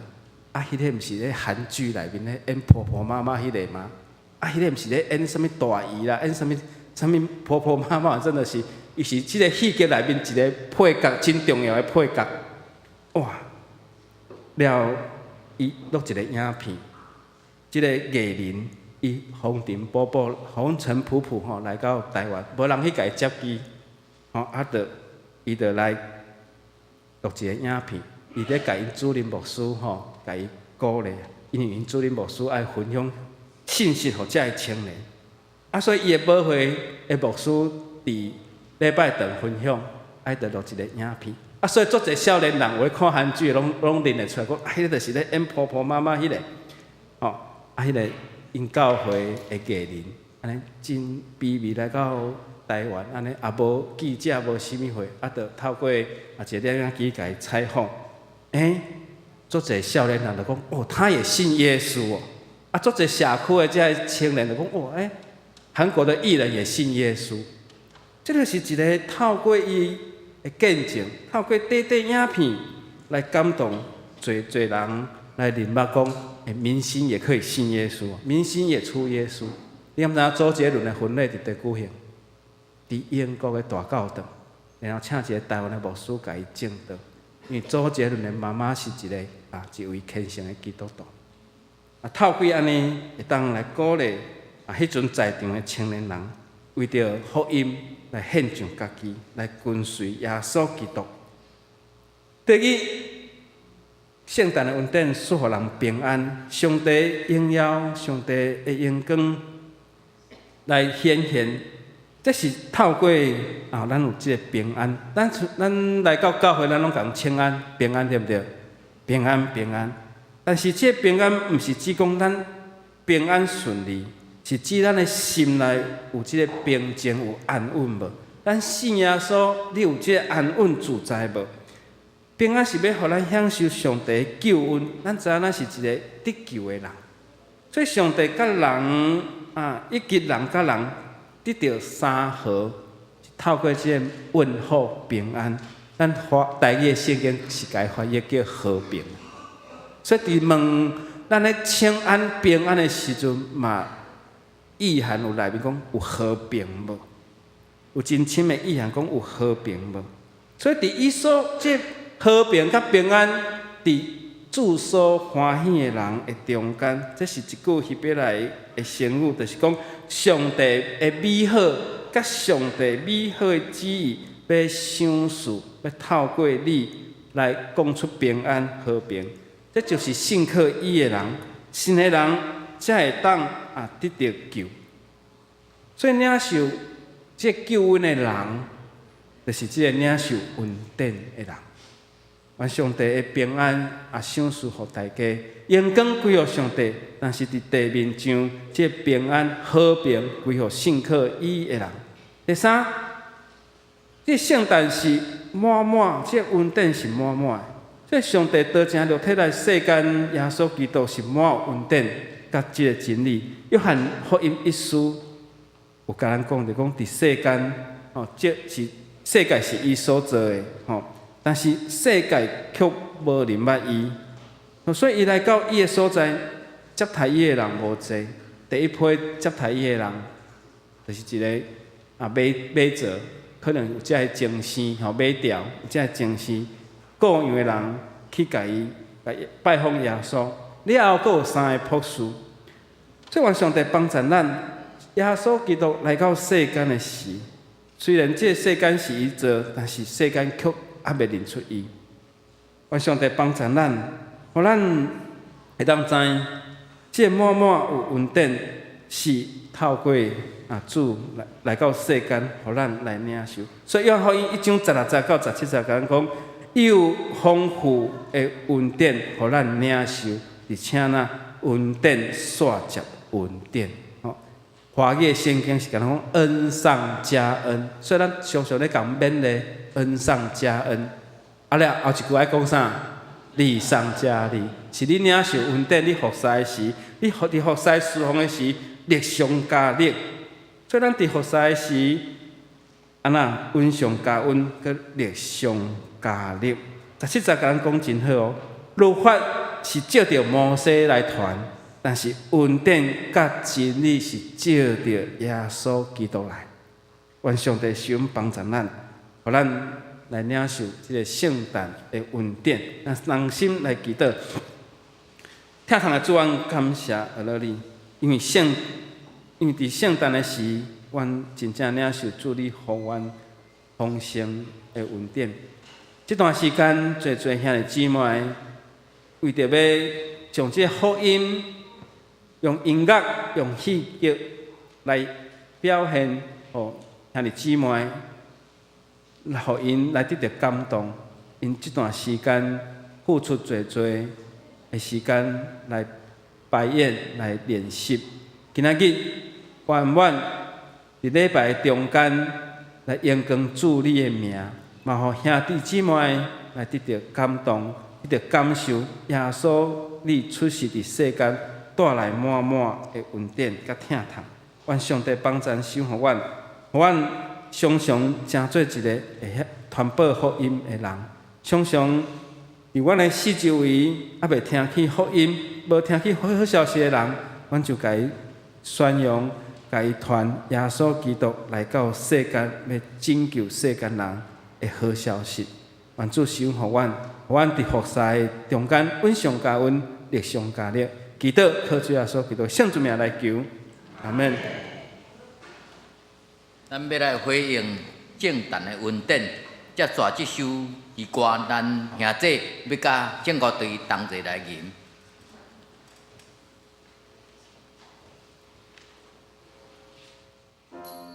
啊，彼個毋是咧韓劇內面咧演婆婆媽媽彼個嗎？啊，彼個毋是咧演啥物大姨啦，演啥物？啥物婆婆媽媽，真的是，伊是這個戲劇內面一個配角，真重要的配角。哇！了，伊錄一個影片，這個藝人伊風塵僕僕、風塵僕僕吼來到台灣，無人去共伊接機，吼啊，就伊就來錄一個影片，伊咧共𪜶主任牧師吼，共伊鼓勵，因為𪜶主任牧師愛分享信息予遮个青年。啊，所以伊的母會的牧師佇禮拜堂分享，愛著錄一個影片。啊，所以足濟少年人有咧看韓劇，攏攏認會出來，講啊，彼個就是咧演婆婆媽媽彼個，吼，啊，彼個𪜶教會的藝人，按呢真卑微來到台灣，按呢也無記者，無啥物貨，啊，就透過啊一個攝影機共伊採訪，欸，足濟少年人就講，哦，他也信耶穌哦，啊，足濟社區的遮个青年就講，哦，欸，韓國的藝人也信耶穌，這個是一個透過伊的見證，透過短短影片來感動濟濟人來認捌講，欸，明星也可以信耶穌，明星也出耶穌。你敢知影周杰倫的婚禮佇佗舉行？佇英國的大教堂，然後請一個台灣的牧師共伊證道。因為周杰倫的媽媽是一個啊一位虔誠的基督徒。啊，透過按呢會當來鼓勵啊，彼陣在場的青年人，為著福音來獻上家己，來跟隨耶穌基督。第二，聖誕的恩典賜予人平安，上帝榮耀，上帝的榮光來顯現。這是透過啊，咱有這個平安。咱咱來到教會，咱攏共請安平安，對毋對？平安平安。但是這個平安毋是指講咱平安順利，是指咱的心內有這個平靜、有安穩無？咱信耶穌，你有這個安穩自在無？平安是欲予咱享受上帝的救恩，咱知影咱是一個得救的人，所以上帝佮人啊，以及人佮人得著三和，透過這個問候平安。咱華台語的聖經是共伊翻譯叫和平。所以佇問咱咧請安平安的時陣，嘛意涵有內面講有和平無？有真深的意涵講有和平無？所以佇伊所這和平佮平安，佇主所歡喜的人的中間，這是一句希伯來的成語，就是講上帝的美好，佮上帝美好的旨意，欲賞賜，欲透過你來講出平安和平。這就是信靠伊的人，信的人才會當啊得著救。所以領受這救恩的人，就是這个領受恩典的人。願上帝的平安也賞賜予大家，榮光歸予上帝。但是佇地面上，這平安和平歸予信靠伊的人。第三，這聖誕是滿滿，這恩典是滿滿的。這上帝道成肉體來世間，耶穌基督是滿有恩典佮這个真理。約翰福音一書有共咱講，就講佇世間，吼，這是世界是伊所造的，吼。但是世界卻無認捌伊，所以伊來到伊的所在，接待伊的人無濟。第一批接待伊的人，就是一个啊馬馬槽，可能有遮个精生吼馬槽，有遮个精生雇傭的人去共伊來拜訪耶穌。了後，閣有三个博士。所以願上帝幫助咱，耶穌基督來到世間的時，雖然這个世間是伊造，但是世間卻猶未認出伊。願上帝幫助咱，予咱會當知，這滿滿有恩典是透過啊主來來到世間，予咱來領受。所以約翰福音一章十六節到十七節，共咱講，伊有豐富的恩典，予咱領受，而且呢，恩典煞接恩典。吼，華語的聖經是共咱講恩上加恩，所以咱常常咧共勉勵恩上加恩。啊了後一句愛講啥？利上加利，是你領受恩典，你服侍的時，你佇服侍侍奉的時，力上加力。所以咱佇服侍的時，按怎恩上加恩，閣力上加力。十七節共咱講真好哦，律法是照著摩西來傳，但是恩典佮真理是照著耶穌基督來。願上帝賜恩幫助咱，予咱來領受這个聖誕的恩典。咱同心來祈禱，疼痛的主，阮感謝阿樂你，因為佇聖誕的時，阮真正領受主你予阮豐盛的恩典。這段時間，濟濟兄弟姊妹為著欲將這个福音用音樂、用戲劇來表現，予兄弟姊妹，予𪜶來得著感動。𪜶這段時間付出濟濟的時間來排演、來練習。今仔日圓滿佇禮拜中間來榮光主你的名，嘛予兄弟姊妹來得著感動，得著感受耶穌你出世佇世間帶來滿滿的恩典佮疼痛。願上帝幫贊賞予阮，予阮常常成做一个會曉傳播福音的人。常常佇阮的四周圍，猶未聽起福音、無聽起好消息的人，阮就共伊宣揚、共伊傳耶穌基督來到世間，欲拯救世間人的好消息。願主賜福予阮，予阮佇服侍的中間，恩上加恩，力上加力。祈禱靠主耶穌基督聖主名來求，阿們。咱欲來回應聖誕的恩典，才紲這首詩歌，咱兄姊欲佮聖歌隊同齊來吟。 Thank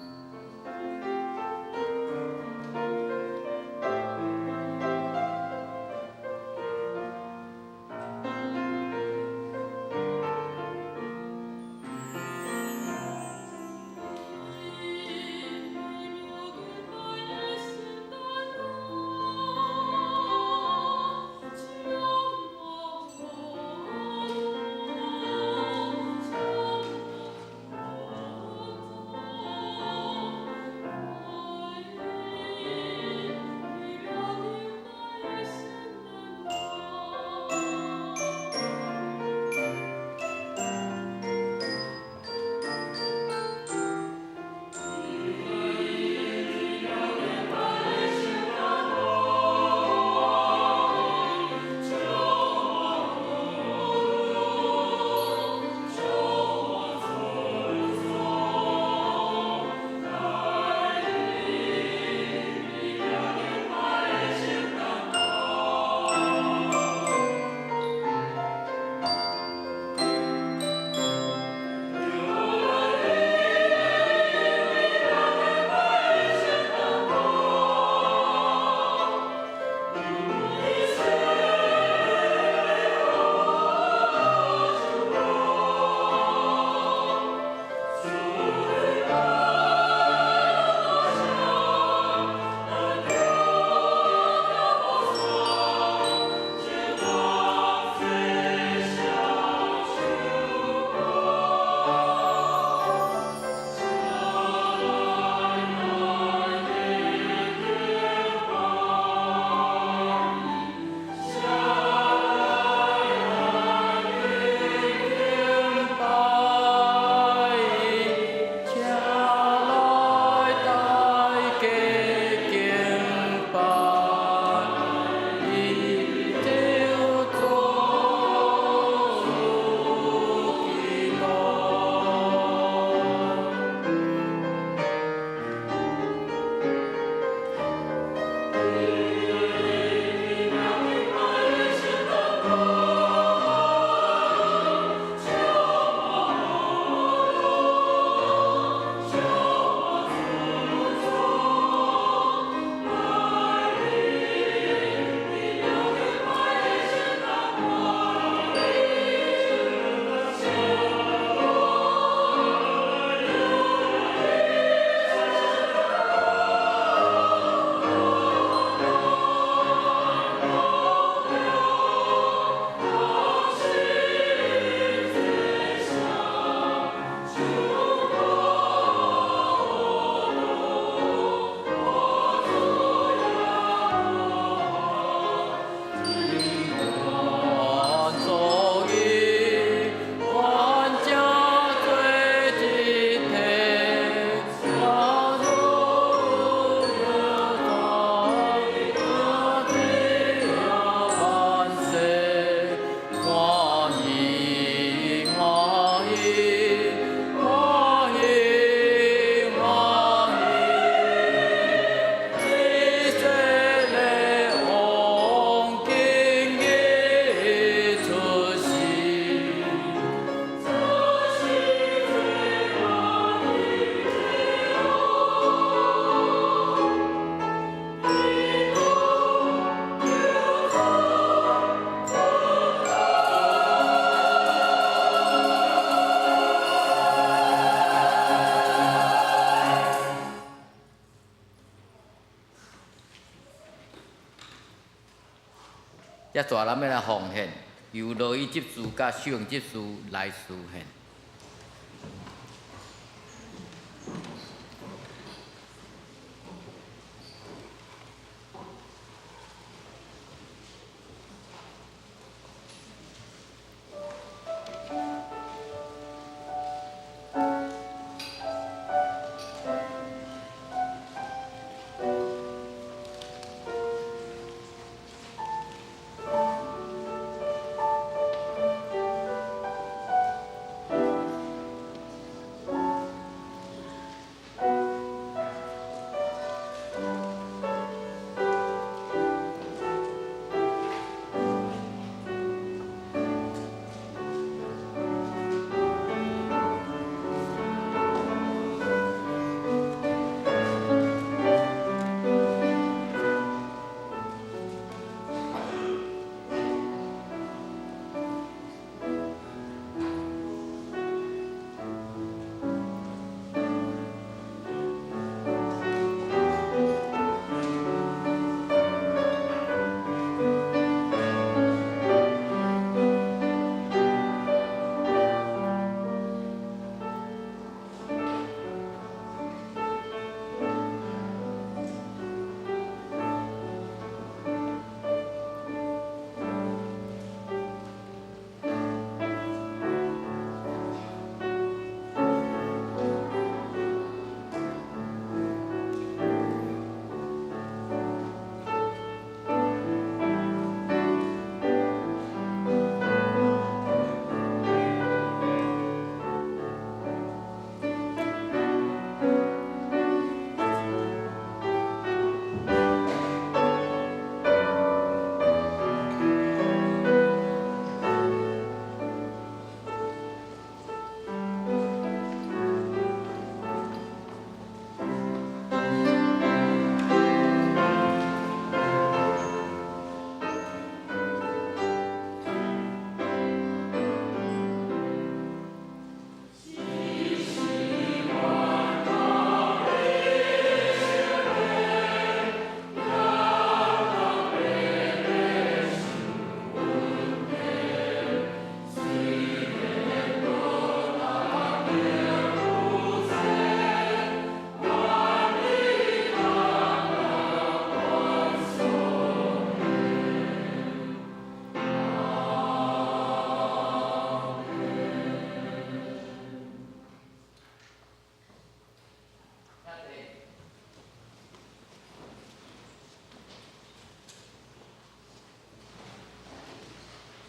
接续咱欲來奉獻，由羅伊執事佮秀榮執事來司獻。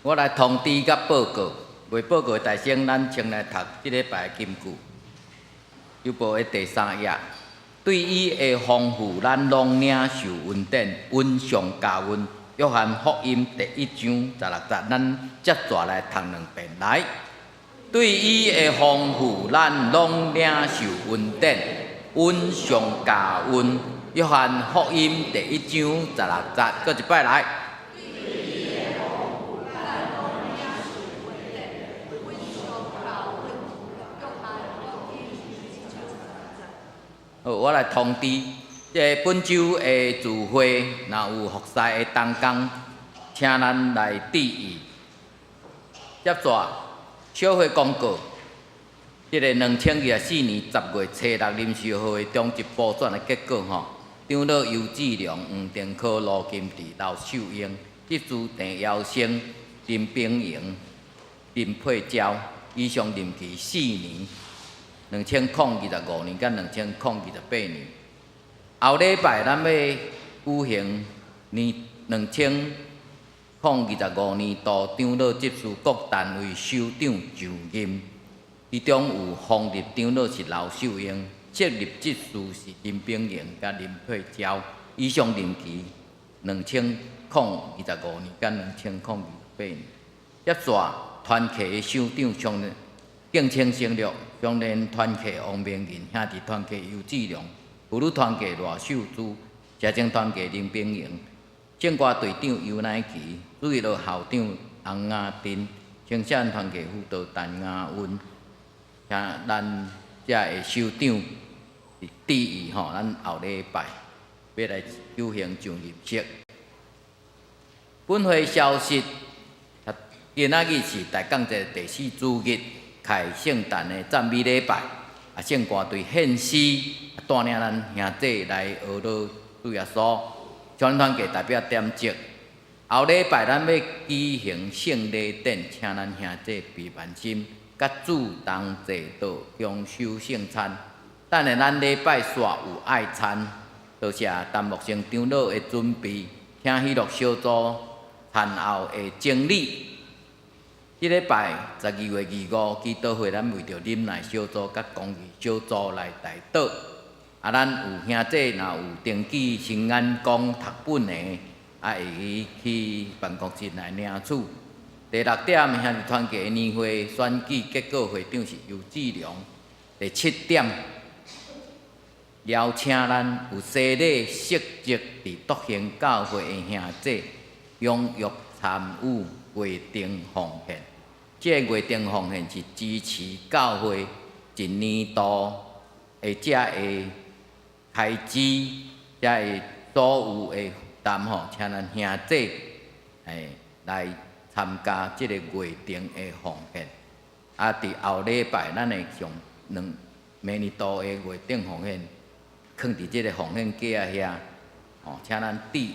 我來通知佮報告，未報告的大聲，咱先來讀這禮拜的金句。約伯的第三頁，對伊的豐富，咱攏領受恩典，恩上加恩。約翰福音第一章十六節，咱接續來讀兩遍。來，對伊的豐富，咱攏領受恩典，恩上加恩。約翰福音第一章十六節，閣一擺來。好，我來通知，這個本週的聚會，若有服侍的同工，請咱來注意。接續小會公告，這个2024年10月初六臨時會中一補選的結果吼，長老游志良、黃定科、盧金池、劉秀英、執事鄭耀生、林炳榮、林佩娇，以上任期四年。2025年佮2028年，後禮拜咱欲舉行年2025年度長老執事各單位首長就任，其中有封立長老是劉秀英，設立執事是林炳榮佮林佩嬌，以上任期2025年佮2028年。接續團契的首長上敬請省略，少年團契王明仁，兄弟團契游志良，婦女團契賴秀珠，社青團契林炳榮，聖歌隊長尤乃琪，主日學校長洪雅珍，青少年團契輔導陳雅溫，請咱遮的首長是注意吼，咱後禮拜欲來舉行就任式。本會消息，今仔日是大降節第四主日，開聖誕的讚美禮拜。啊，聖歌隊獻詩，帶領咱兄弟來學樂主耶穌。全團契代表點燭。後禮拜咱欲舉行聖禮典，請咱兄弟備萬心，佮主同齊到享受聖餐。等下咱禮拜煞有愛餐，多謝陳牧師長老的準備，請喜樂小組餐後的整理。這禮拜12月25祈禱會，咱為著忍耐小組佮公義小組來代禱。啊，咱有兄弟若有登記新眼光讀本的，啊，會去辦公室來領取。第六點，兄弟團契年會選舉結果會長是尤志良。第七點，邀請咱有洗禮適職佇篤興教會的兄弟，踴躍參與月燈奉獻。這個月燈奉獻是支持教會一年度的這个開支，這个所有的負擔吼，請咱兄弟來參加這個月燈的奉獻。啊，佇後禮拜，咱會將兩每年度的月燈奉獻，囥佇這個奉獻架遐，吼，請咱注意。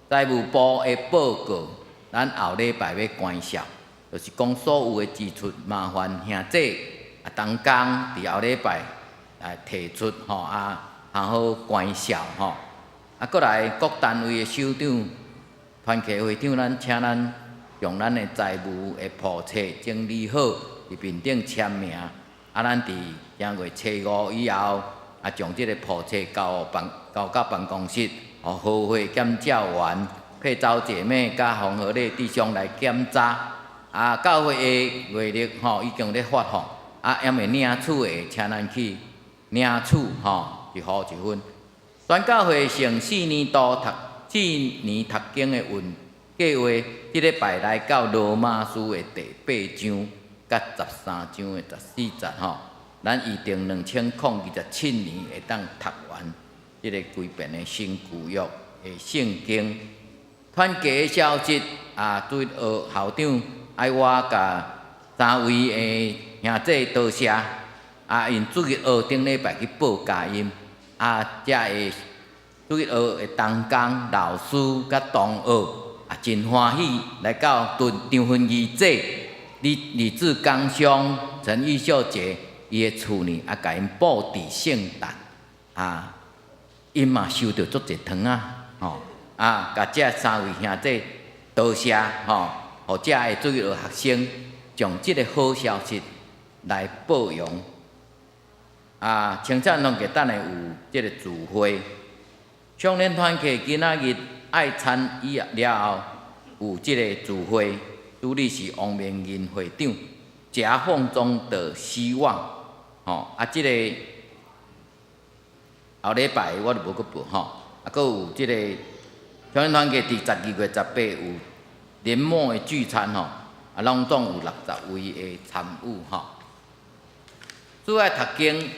財務部的報告，咱後禮拜欲關照，就是講所有的支出，麻煩兄弟啊，同工佇後禮拜來提出吼啊，較好關照吼。啊，閣來各單位的首長、團契會長，咱請咱將咱的財務的簿冊整理好，佇面頂簽名。啊，咱佇正月初五以後，啊，將這個簿冊交到辦公室，予和會檢照員、配周姐妹佮馮和禮弟兄來檢查。啊，教會的月曆吼已經咧發放，啊，猶未領取的，請咱去領取吼，一號一分。全教會成四年讀經的運計劃，這禮拜來到羅馬書的第八章佮13章的14節吼。咱預定2027年會當讀完這個規遍的新舊約的聖經。團契的消息啊，對學校長愛我共三位的兄弟多謝，啊，𪜶主日學頂禮拜去報佳音，啊，遮的主日學的同工、老師佮同學啊，真歡喜來到張張芬儀姐、李李志剛兄、陳玉秀姐伊的厝呢，啊，共𪜶布置聖誕，啊，𪜶嘛收著足濟糖仔，吼，啊，共這三位兄弟多謝，吼，予遮的主日學學生將這個好消息來報揚。啊，清早攏記等下有這個聚會，少年團契今仔日愛餐以了後有這個聚會，主理是王明仁會長，夾縫中的希望，吼，啊，這個後禮拜我就無閣報吼，啊，閣有這個少年團契佇12月18有年末的聚餐吼，啊，攏總有60位的參與吼。主愛讀經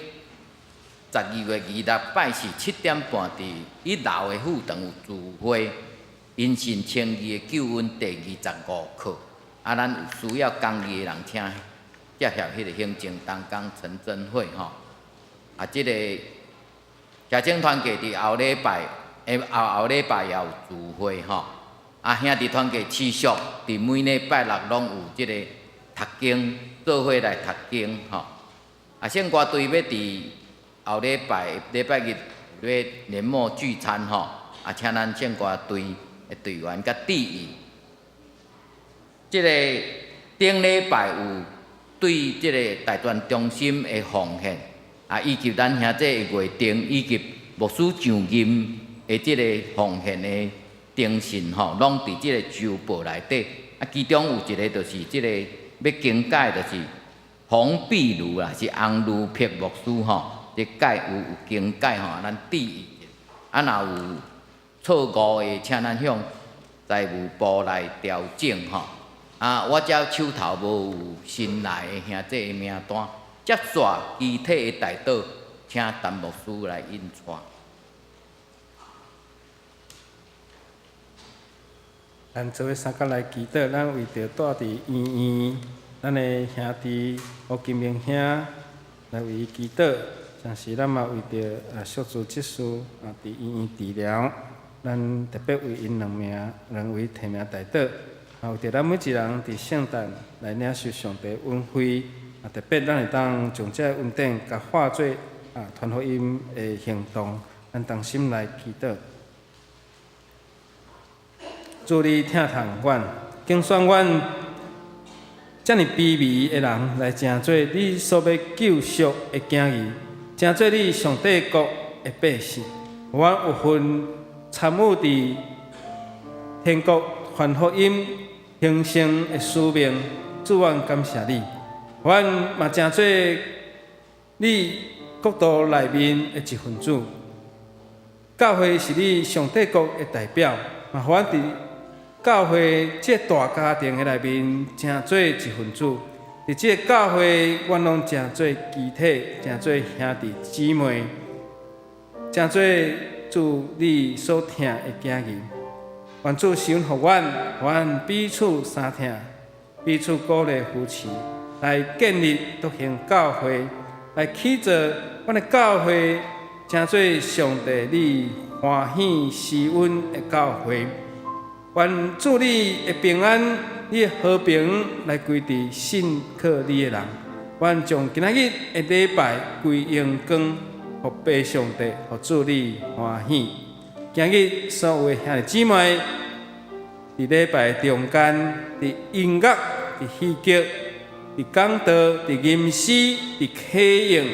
，12月26拜四7點半佇一樓的副堂有聚會，因信稱義的救恩第25課。啊，咱有需要講義的人，請接洽彼個行政同工陳真惠吼。啊，這個協青團契佇後禮拜，後後禮拜也有聚會吼。啊，兄弟團契持續佇每禮拜六攏有這個讀經，做伙來讀經吼。啊，聖歌隊欲佇後禮拜禮拜日欲年末聚餐吼，啊，請咱聖歌隊的隊員較注意。這個頂禮拜有對這個大專中心的奉獻，啊，以及咱兄弟的月燈，以及牧師上任的這個奉獻的精神吼，攏佇這個週報內底。啊，其中有一個就是這個欲更改，就是洪碧如啦，是洪如碧牧師吼，這改有更改吼，咱注意者。啊，若有錯誤的，請咱向財務部來調整吼。啊，我遮手頭無有新來的兄弟的名單，接續具體的代禱，請陳牧師來引帶。咱做伙相佮來祈禱，咱為著蹛佇醫院，咱的兄弟胡金明兄來為伊祈禱。同時，咱嘛為著淑主執事佇醫院治療，咱特別為𪜶兩名兩位提名代禱。為著咱每一人佇聖誕來領受上帝恩惠，特別咱會當將這个恩典共化做傳福音的行動，咱同心來祈禱。主你疼痛阮，揀選阮遮爾卑微的人來成做你所欲救贖的囝兒，成做你上帝國的百姓。予阮有份參與佇天國傳福音興盛的使命，主阮感謝你。阮嘛成做你國度內面的一份子。教會是你上帝國的代表，嘛予阮佇教會這個大家庭的內面，成做一份子。佇這个教會，阮攏成做肢體，成做兄弟姊妹，成做主你所疼的囝兒。願主賞予阮，予阮彼此相疼，彼此鼓勵扶持，來建立復興教會，來起造阮的教會，成做上帝你歡喜施恩的教會。願主你的平安、你的和平來歸佇信靠你的人。願將今仔日的禮拜歸榮光，予父上帝，予主你歡喜。今日所有的兄弟姊妹，佇禮拜中間，佇音樂、佇戲劇、佇講道、佇吟詩、佇啟應、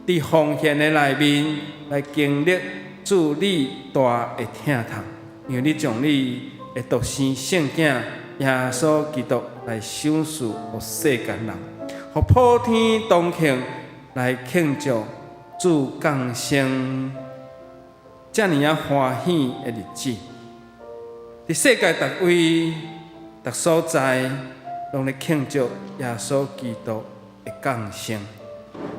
佇奉獻的內面，來經歷主你大的疼痛，因為你將你的獨生聖子耶穌基督來賞賜予世間人，予普天同慶來慶祝主降生遮爾仔歡喜的日子。佇世界逐位、逐所在，攏咧慶祝耶穌基督的降生。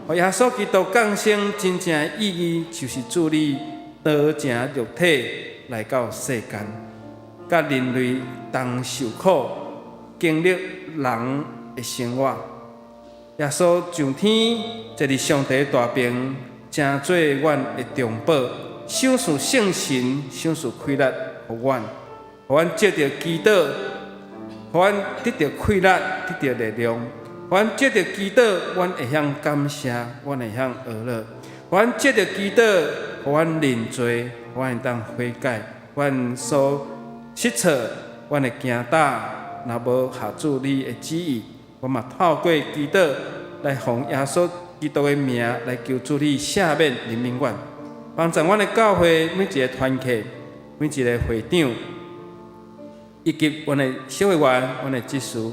耶穌基督降生真正的意義，就是主你道成肉體來到世間，佮人類同受苦，經歷人的生活。耶穌上天坐佇上帝大爿，成做阮的中保，賞賜聖神，賞賜氣力予阮，予阮藉著祈禱，予阮得著氣力，得著力量。予阮藉著祈禱，阮會曉感謝，阮會曉哀樂。予阮藉著祈禱，予阮認罪，予阮會當悔改，阮所失錯，阮的行踏若無合主你的旨意，我嘛透過祈禱來奉耶穌基督的名來求主你赦免憐憫阮，幫助阮的教會每一个團契，每一个會長，以及阮的小會員、阮的執事，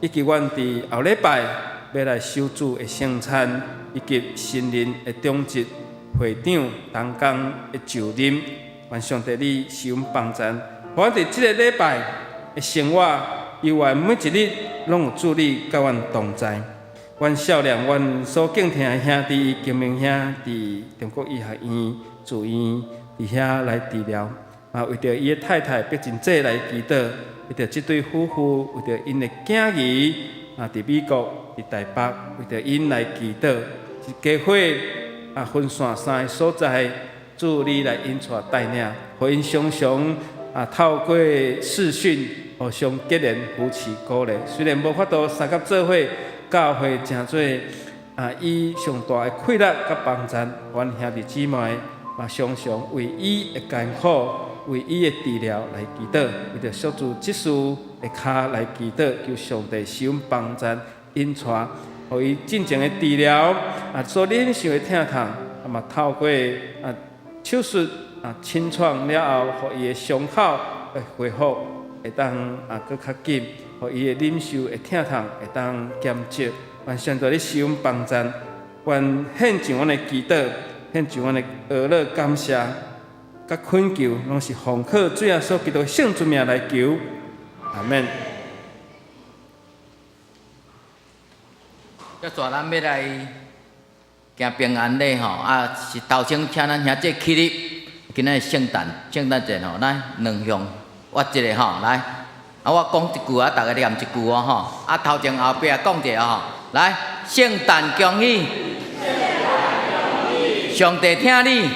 以及阮佇後禮拜欲來守主的聖餐，以及新任的長執會長同工的就任，願上帝你賜阮幫助，予阮佇這个禮拜的生活，猶原每一日攏有主你佮阮同在。阮少年，阮所敬疼的兄弟金明兄，佇中國醫學院住院，佇遐來治療。為著伊的太太畢真濟來祈禱，為著這對夫婦，為著𪜶的囝兒佇美國、佇台北，為著𪜶來祈禱。一家伙分散三个所在，主你來引帶帶領，予𪜶常常透過視訊互相結連扶持鼓勵。雖然無法度相佮做伙，教會成做伊上大的氣力佮幫助，阮兄弟姊妹嘛常常為伊的艱苦、為伊的治療來祈禱，為著淑主執事的跤來祈禱，求上帝賜阮幫助引帶，予伊進前的治療所忍受的疼痛，嘛透過手術清創了後，予伊的傷口會恢復，會當閣較緊，予伊的忍受的疼痛會當減少。願上帝你賜阮幫助，願獻上阮的祈禱，獻上阮的哀樂感謝，佮懇求，攏是奉靠主耶穌基督聖尊名來求，阿門。接續咱欲來行平安禮吼，是頭先請咱兄弟起立，今仔日聖誕聖誕節吼，咱兩項。我一个吼，來，啊我講一句啊，逐家念一句哦吼，啊頭前後壁講一下吼，來，聖誕恭喜，上帝疼你，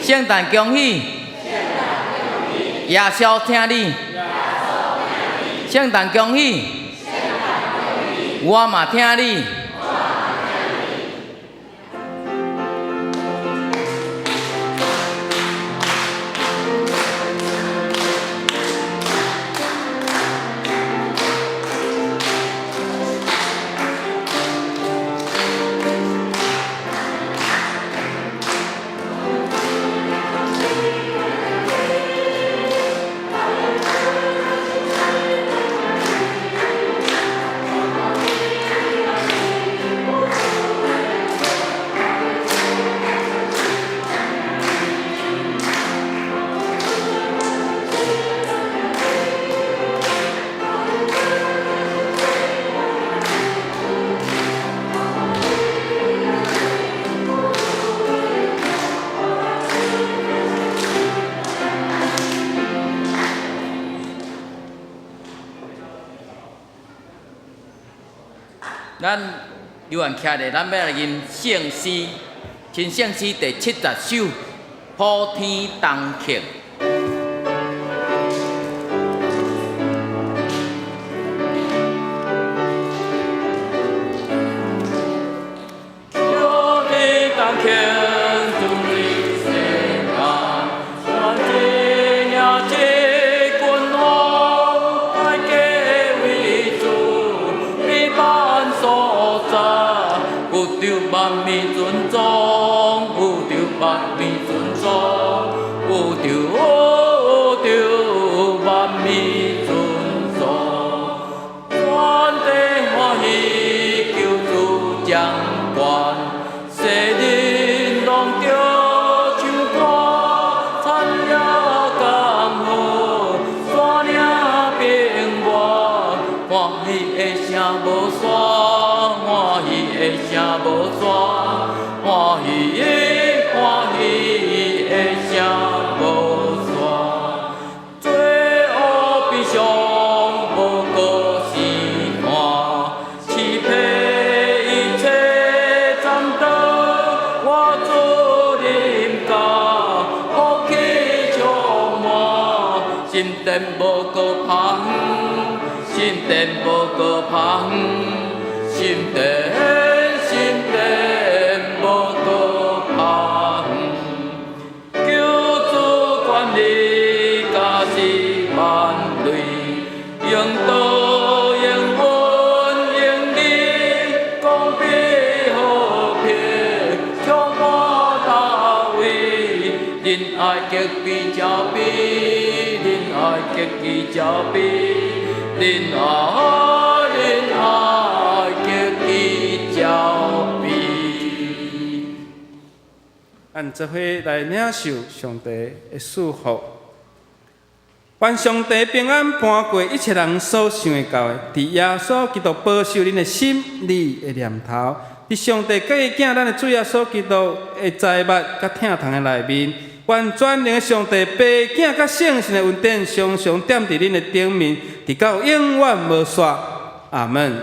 聖誕恭喜，耶穌疼你，聖誕恭喜，我嘛疼你。咱有緣徛咧，咱欲來吟聖詩，新聖詩第70首《普天同慶》。普天同慶，主日聖誕，願這領這君王，大家為主，美滿所在，有著萬民尊崇，有著萬民尊崇，有著有著萬民尊崇，全地歡喜，救主掌權，世人攏著唱歌，產業江河，山嶺平原，歡喜的聲無煞，歡喜的聲無煞，歡喜歡喜的聲無煞。罪惡悲傷無閣生還，欺騙一切暫斷，我主臨到，福氣充滿，心電無閣拍遠，心電無閣拍遠，心電心電無閣拍遠。救主權力加是萬類，用道用恩用義，公平和平，充滿大衛，仁愛極比照比，仁愛極比照比，仁愛仁愛極比照比。咱做伙來領受上帝的賜福。願上帝平安盤過一切人所想會到的，佇耶穌基督保守恁的心意的念頭，佇上帝佮伊囝咱的主耶穌基督的災物佮疼痛的內面，願全能的上帝爸囝佮聖神的恩典，常常踮佇恁的頂面，直到永遠無煞。阿門。